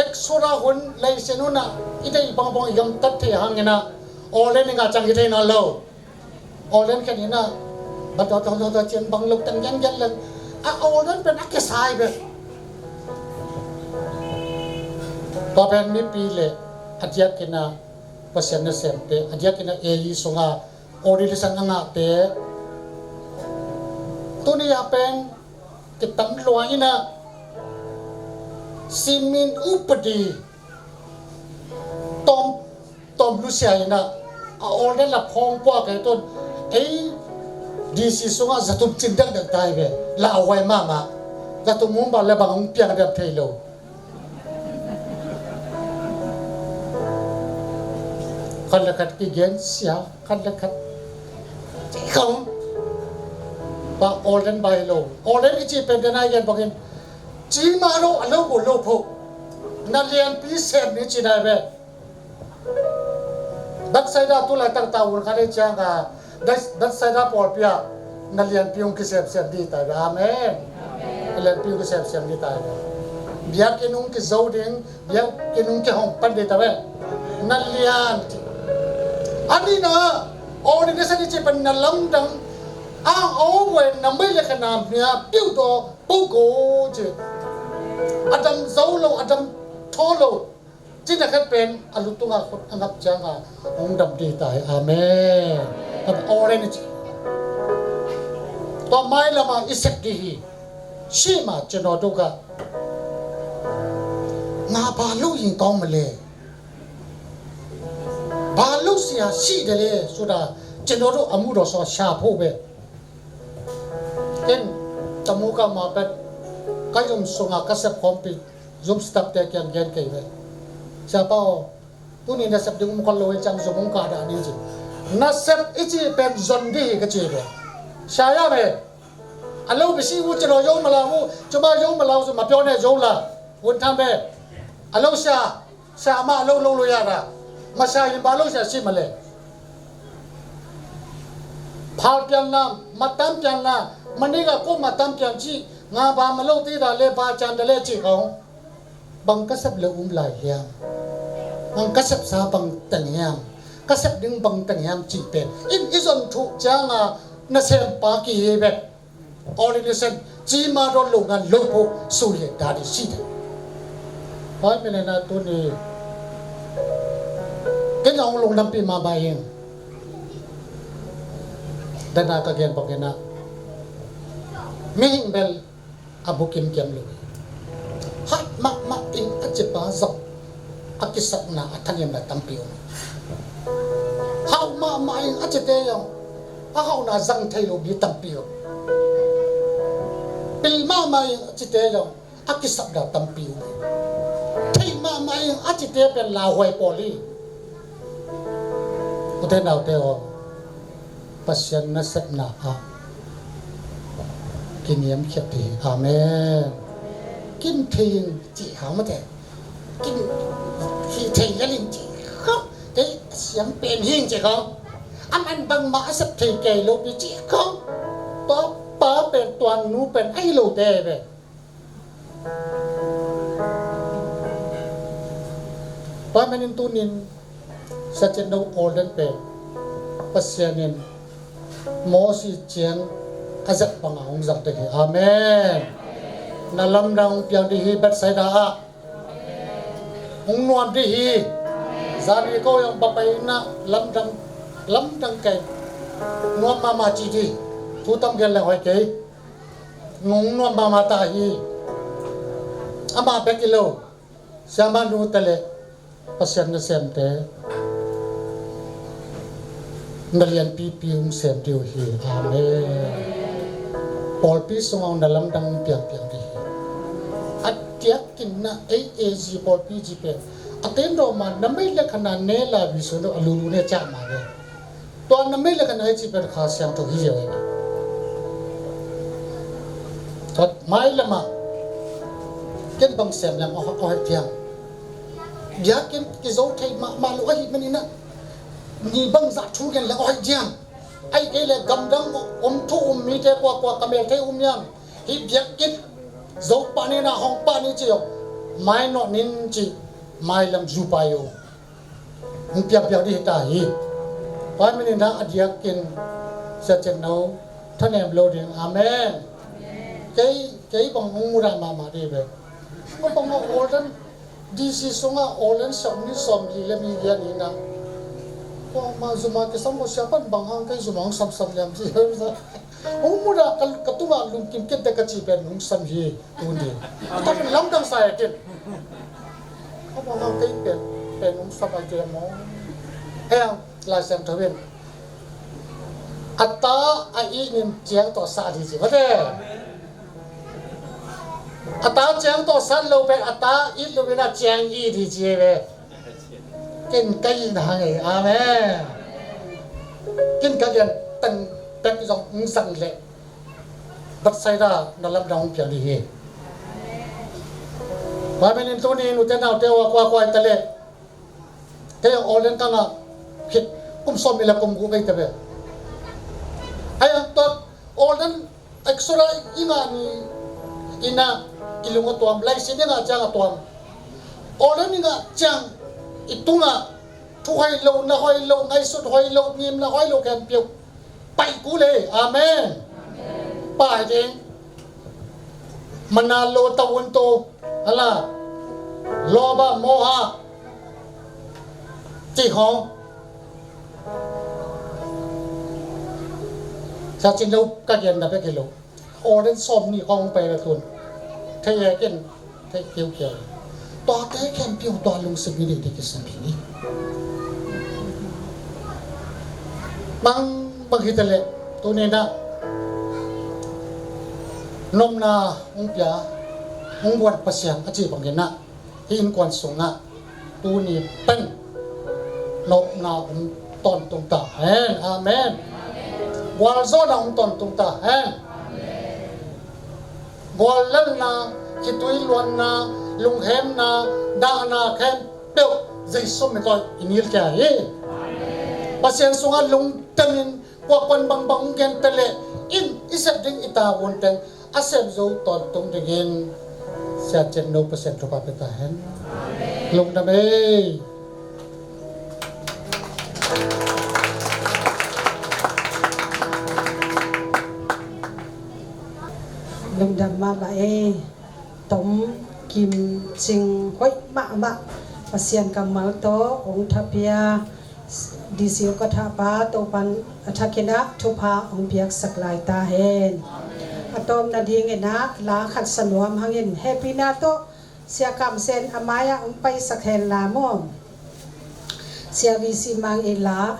Exodus hun, leisin hun ah i deih bangbang i gamtat theih hangin ah ordain i ngah ciang hi thei nawn lo. Ordain khen in ah, ba tua tua tua tua cian bang lo teng gengen leng, a ordain pen a kisai ve. Tua pen mipi le a diakin ah Pasian nasemte, a diakin ah ei sungah ordination a ngahte, tuni a pen kitam lua in ah simin upadi tawm tawm lusia in ah, a ordain la phawng puak ei tun, ei D C sungah zatum cin dangdang tai ve, lauhuai mahmah. Zatum um bang le bang hong piang deuh thei lo. Khat le khat kigen sia, khat le khat khong. Ba ordain bai lo. Ordain i cih pen den ai gen bangin, ci mah lo, a lo bul lo pho. Na lianpi sem ni ci nai ve. Bethsaida tu laitak ta un kha dei cianga, Bethsaida pawlpi ah na lianpi hong kisemsem dih tai ve. Amen. Na lianpi hong kisemsem dih tai ve. Biakinn hong kizo ding, biakinn hong kihong pan dih tai ve. Na lian. A nihna, ordination i cih pen na lamdang, ang aw buai na mai le kha na mia piu daw, pu go ci. A dam zo lo, a dam thaw lo. Cina khat pen a lutunga khut a ngap cianga hong dam dih ta hi. Amen. Kan ordain i ci. Tua mailamah i sek dih hi. Sih mah cinaw dukah nga ba lo in kawng male. Ba lo sia sih dele suda cinaw duk a mudaw saw sia pho be. Ken tamu ka ma pet ka yum sunga ka sep khawmpi zum stapte kiang gen kei ve. Siapa aw, tuni nasep ding um khol lo hi ciang zum hong kah dah ni ci. Nasep i cih pen zon dih hi ka ci ve. Sia ya ve. A lo bisi u ci lo yo ma la u, cuma yo ma la u zu ma pyo ne yo la. Un tham ve. A lo sia, sia ma a lo lo lo ya da. Ma sia yin ba lo sia si ma le. Phal pian la, ma tam pian la, ma ni ga ko ma tam pian ci, nga ba ma lo ti da le ba can da le ci kong. Bang ka sep le um lai hiam? Bang ka sepsa bang teng hiam? Ka sep ding bang teng hiam cih pen in i zon thuh cianga nasempa kihi bek. Ordination cima dawn lo ngan lo pho sui le dadi si te. Hoi mene na tuni kenya hong lungdampi mama ing. Dana ka gen bangina mihing bel a bukim kiam lo hi. Hauh mahmah in a cipa zong a kisapna a thanemna tampi om hi. Hauh mahmah in a cite zong a hauhna zang thei lo mi tampi om hi. Pil mahmah in a cite zong a kisapna tampi om hi. Theih mahmah in a cite pen lauhuai pawl hi. Ute naute aw, Pasian nasepna ah kiniamkhiat hi. Amen. Kin thei in cih hang mate. Kin hi thei lel in cih hang. Kei siam pen hi in cih hang. A man bangmah a sep thei kei lo pi cih hang. Tua pa pen tua nu pen ahi lo te ve. Amen. In tunin Sia Cin No Olden pen Pasian in Mosi ciang a zat banga hong zang teng hi. Amen. Na lamdang hong piang dih hi Bethsaida ah. Hong nuam dih hi. Zani ko yang bapaina lamdang, lamdang kei. Nuam mama ci dih. Thu tam gen leng hoih kei. Hong nuam mama ta hi. Ama bek hi lo. Siamah nu te le Pasian nasemte na lianpipi hong sem dih uh hi. Amen. Pawlpi sungah na lamdang piangpiang dih hi. A diakin na ei A G pawlpi G pen a ten dawh ma na mei le khana ne la bi sun dawh a lulu ne cah ma ve. Tua na mei le khana ei cih pen Kha Siangtho hi zia ve. Tua mai lamah ken bang sem leng a hoih thiam. Biakinn kizo thei mahmah lo ahih manin ah ni bangzah thu gen le aw hih diam? Ahih kei le gamdang om thu um mite kuakua ka mel thei um hiam? Hih biakinn zo pah ni na hong pah ni ci aw. Mainawh nin ci mailam zu pai uh. Hong piakpiak dih hi ta hi. Pai manin ah a diakin Sia Cin No thanem lo ding. Amen. Kei, kei bang hong mudah mahmah dih ve. Ko bang a Olden D C sungah Olden siam ni sawm li le mi lian hi na. Ko ma zuma kisam ko sia pan bang hang kei zuma hong samsam liam ci. Hong mudah ka, ka tungah lungkim kit te ka ci pen hong sam hi tuni. Ka pen lamdang sa ya kit. Ko bang hang kei pen, pen hong sam ai kei maw. Hei ang Lai Siangtho in a ta a it nin ciang tawh sat hi ci mate. A ta ciang tawh sat lo pen a ta it lo pen a ciang it hi ci ve. Ken ka it na hang ei. Amen. Ken ka lian tang bek zong hong sang leh Bethsaida na lamdang hong piang dih hi. Tua manin tuni nute naute uh a kuakua hi ta leh Kei a Olden ka ngah khit kum sawm nih le kum guk vei ta ve. Ai ang tua Olden Exodus i ngah ni in ah i lung a tuam, Laisin i ngah ciang a tuam. Olden i ngah ciang i tungah thu hoih lo, na hoih lo, ngaihsut hoih lo, ngimna hoih lo khempeuh paih kul e. Amen. Paih ding. Mana lo ta un to hala loba moha cih khawng. Sa cin lo ka gen na bek hi lo. Olden sawm nih khawng pai la tun. Thei e ken. Thei kiukiau. Tuate khempeuh tua lungsim hi dih dih kisam hi ni. Bang bang hi ta leh tuni na nopna hong pia hong buat Pasian a ci bangin ah hih innkuan sungah tuni pen nopna hong tawntung ta hen. Amen. Gualzawhna hong tawntung ta hen. Guallalna, khitui luanna, lunghemna, dahna khempeuh Jesu min tawh i nilkhia hi. Pasian sungah lungdamin kuakuan bangbang hong gen ta leh in i sep ding i tavuan teng a sep zo tawntung dingin Sia Cin No Pasian thupha pia ta hen. Lungdam ei. Lungdam mahmah ei. Tom kim cing hoih mahmah. Pasian kammal tawh hong thapia D C U ka thahpa Topan a thakin ah thupha hong piaksak lai ta hen. A tawpna dingin ah la khat sa nuam hangin hehpihna tawh Sia Kam Sen a mai-ah hong paisak hen la maw. Sia V C Mang i la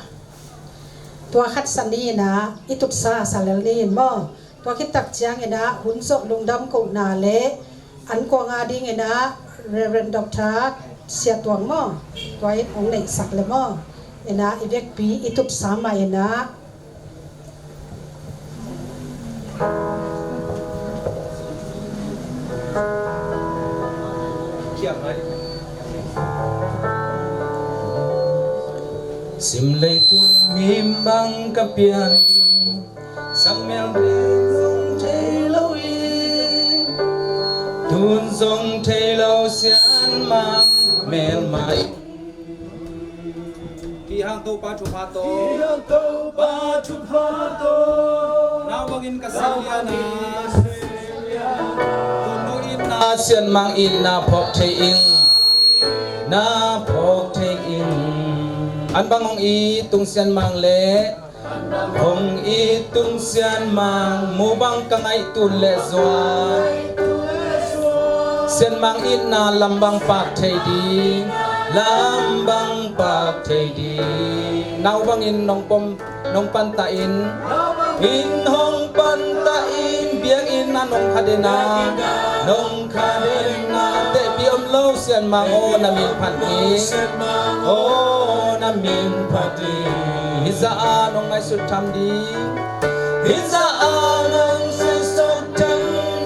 tua khat sa ni-in ah i tutsa sa lel ni-in maw. Tua khit tak ciangin ah hun zawh lungdam kohna le an kuang a dingin ah Reverend Doctor Sia Tuang maw. Tua in hong neihsak le maw. In ah i vekpi i tutsa mah in ah Sim leitung mimbang ka pian ding, sang mel ding zong thei lo hi, tun zong thei lo sian mang mel mai. Hang Topa thupha tawh. Hang Topa thupha tawh. Nau bangin ka sel lian a. Tunu in na Sian Mang in na phawk thei in. Na phawk thei in. An bang hong i tung Sian Mang le. Hong i tung Sian Mang, mu bang ka ngaih tun le zuai. Sian Mang itna lam bang pak thei ding, lam bang pak thei ding. Nau bangin nong pom, nong panta in, in hong panta in, biakinn ah nong kha den a, nong kha den a, tehpih om lo Sian Mang aw na min phat ding, aw na min phat ding. Hih zah a nong ngaihsut tham ding. Hih zah a nong ngaihsut tham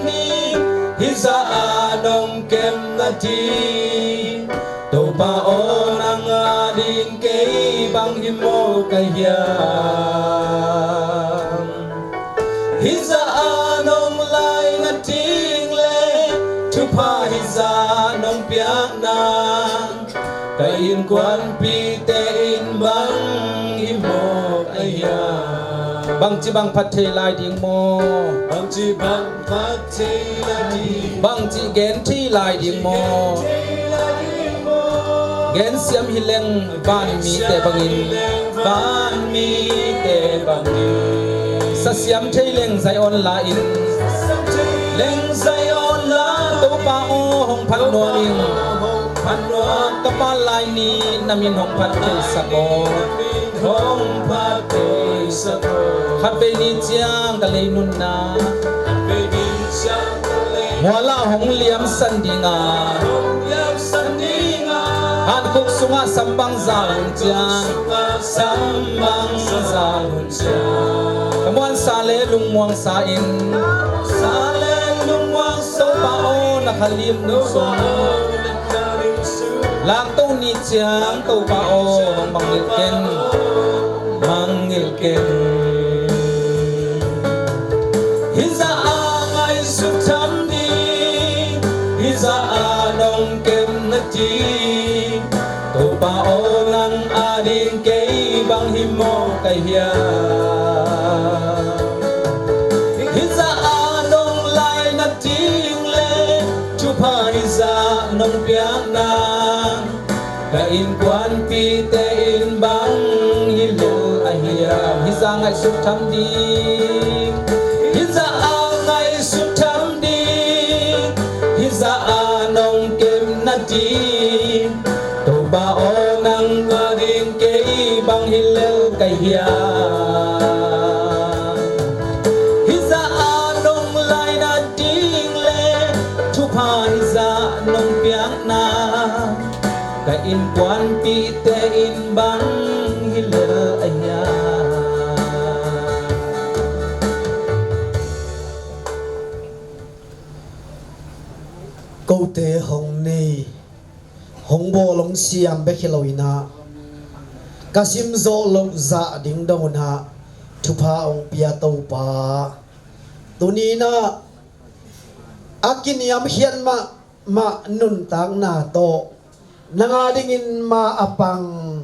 ding. Hih zah a nong kemna ding. Topa aw nang ading kei bang hi maw ka hiam. Hih zah a nong laina ding le thupha hih zah nong piakna. Ka innkuanpihte in bang hi maw ka hiam. Bangci bang phat thei lai ding maw. Bangci bang phat thei lai ding. Bangci gen thei lai ding maw. Gen siam hi leng vanmite bangin. Vanmite bangin. Sa siam thei leng zai on la in. Leng zai on la. Topa aw hong phat nuam in. Phat nuam ka pal lai ni na min hong phat theisak aw. Hong phat theisak aw. Khatvei ni ciang ka lei nunna. Khatvei ni ciang ka lei. Mual ah hong liamsan ding a. Hong liamsan ding a. Hankuk sungah sam bang zal hun ciang. Sam bang zal hun ciang. Ka muansa le lungmuangsa in. Sa le lungmuangsa. Topa aw na kha lim nung sung. Lakto ni ciang Topa aw hong mangngilh ken. Mangngilh ken. Hih zah a ngaihsut tham ding. Hih zah a nong kemna ding. Topa aw nang ading kei bang hi maw ka hiam. Hih zah a nong laina ding le thupha hih zah nong piakna. Ka innkuanpihte in bang hi lel a hiam. Hih zah ngaihsut tham ding. Hih zah a ngaihsut tham ding. Hih zah a nong kemna ding. Topa aw nang ading kei bang hi lel ka hiam. Hih zah a nong laina ding le thupha hih zah nong piakna. Ka innkuanpihte in bang hi lel a hiam. Kote hong nei, hong bawl hong siam bek hi lo in ah, ka sim zawh loh zah ding dong un ah thupha hong pia Topa. Tuni in ah a kiniamkhiat mahmah nuntakna tawh nang adingin ma a pang,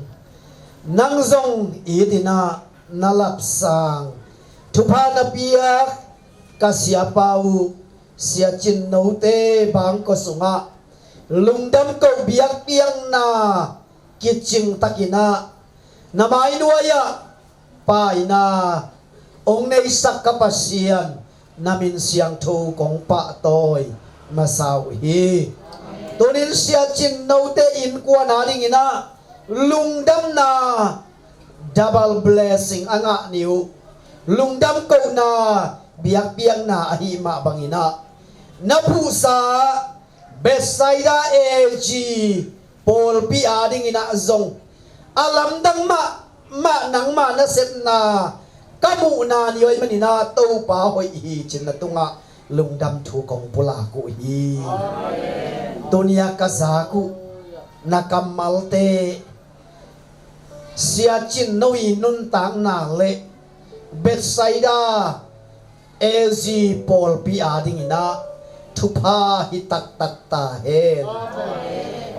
nang zong it in ah na lapsang, thupha na piak ka siapa uh Sia Cin Note Bangkok sungah lungdam ko biakpiakna kicing takin ah na mai nuai-ah paina hong neisak ka Pasian, na min siangtho kong pahtawi masa uh hi. Tunin Sia Cin Note innkuan adingin ah lungdamna, double blessing a ngah ni uh. Lungdam kohna, biakpiakna ahih mah bangin ah na phuhsa Bethsaida A G pawlpi adingin ah zong a lamdang mahmah nangma nasepna ka muhna ni uh ahih manin ah Topa hoih hi cin na tungah lungdam thu kong pulak uh hi. Tuni-ah ka zak uh na kammalte Sia Cin No i nuntakna le Bethsaida A G pawlpi adingin ah thupha hi taktak ta hen.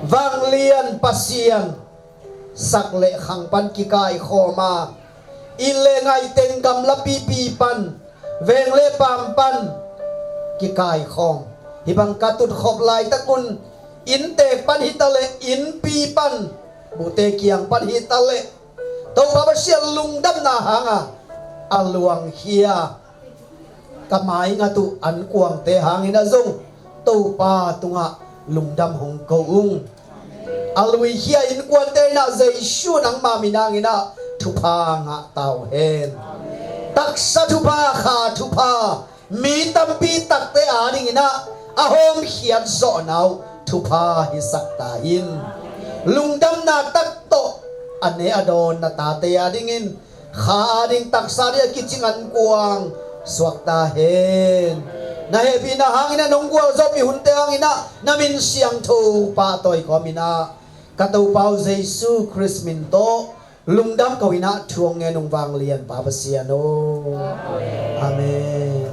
Vanglian Pasian, sak le khang pan kikaikhawm a, inn le ngaih teng gamla pipi pan, veng le paam pan kikaikhawm. Hih bang ka tutkhop laitakun inntek pan hi ta leh, innpi pan, buhte kiang pan hi ta leh, Topa Pasian lungdamna hanga a luangkhia ka maingat uh ankuangte hangin a zong Topa tungah lungdam hong ko ung. A luikhia innkuante inah Jesu nangma min hanginah thupha ngah ta uh hen. Taksa thupha, kha thupha, mi tampi takte adinginah a hawmkhiat zawhna uh thupha hisak ta in. Lungdamna tak tawh a ne a dawn na tate adingin kha ading taksa ding a kicing ankuang suak ta hen. Na hehpihna hanginah nong gualzawhpih hunte hanginah na min siangtho pahtawi kawminah ka Topa uh Jesu Khrist min tawh lungdam ko inah thu hong ngen ung vanglian Pa Pasian aw. Amen.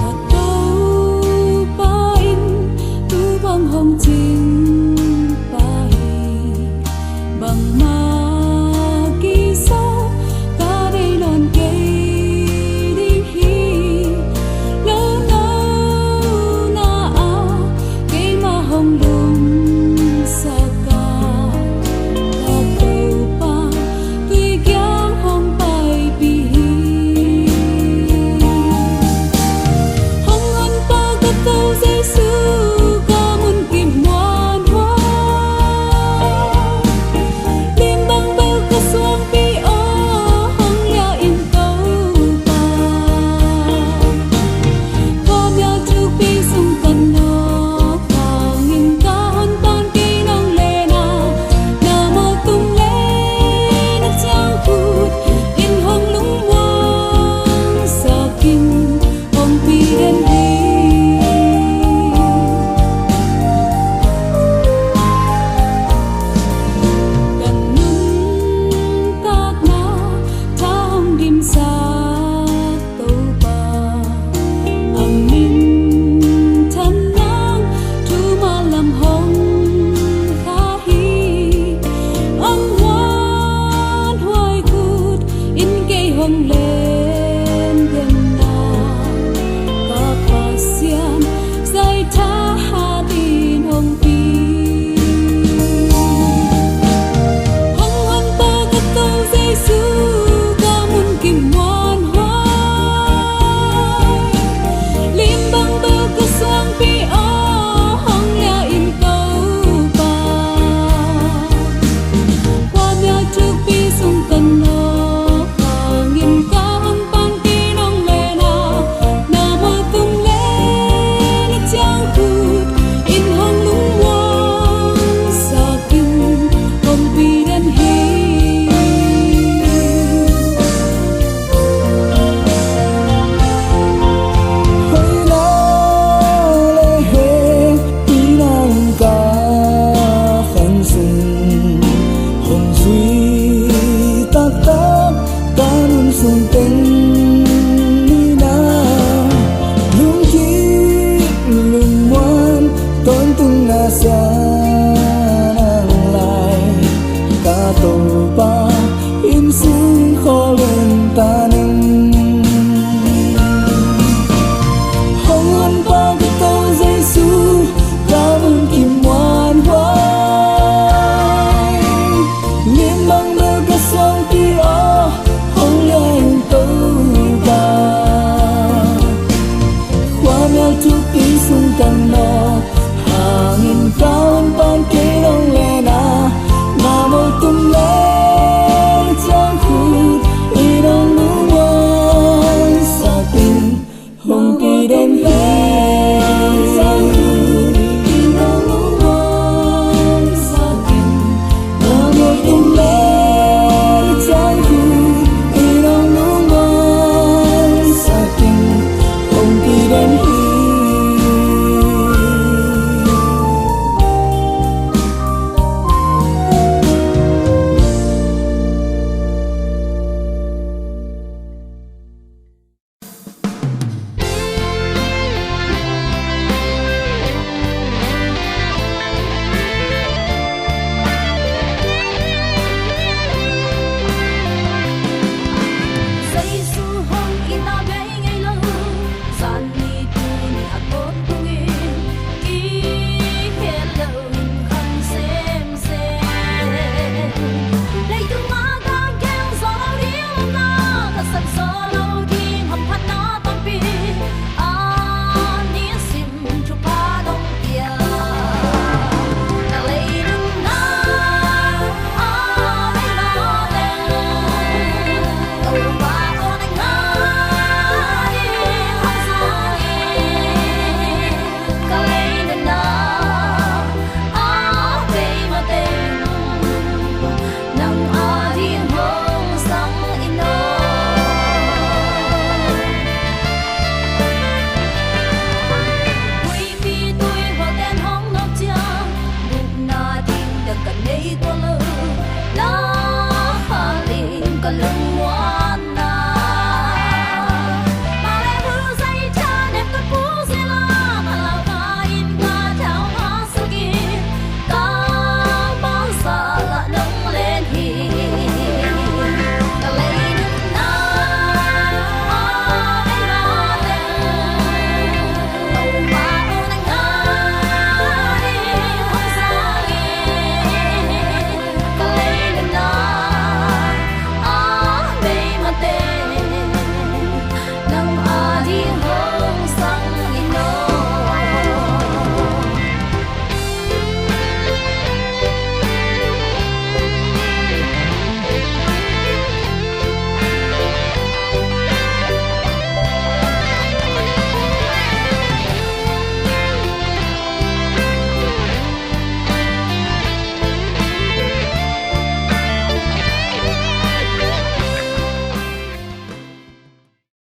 Ka Topa in tu bang hong cing pah hi. Bangmah kisap ka deih nawn kei ding hi. Lo nauna ah keimah hong lungsak a, ka Topa tui kiang hong paipih hi. Hong honpa ka Topa Jesu, ka mun kim muanhuai. Lim bang bel ka suangpi aw, hong liah in Topa. Khuamial thukpi sung ka nawk hangin ka hong pan kei nong lehna, na mawltum le na ciangkhut in hong lungmuang sak in, kongpi den hi. Ka nuntakna tha hong dimsak Topa, a minthan nang thuman lam hong kha hi. Hong huanhuai khut in kei hong len den na, ka Pasian zai thahat in hong pi. Hong honpa ka Topa Jesu, ka mun kim muanhuai. Lim bang bel ka suangpi aw, hong liah in Topa. Khuamial thukpi sung ka nawk hangin ka hong pan kei nong lehna, na mawltum le na ciangkhut in hong lungmuang sak in, kongpi den hi. Hoihna le hehpihna in ka khan sung hong zui taktak, ka nun sung teng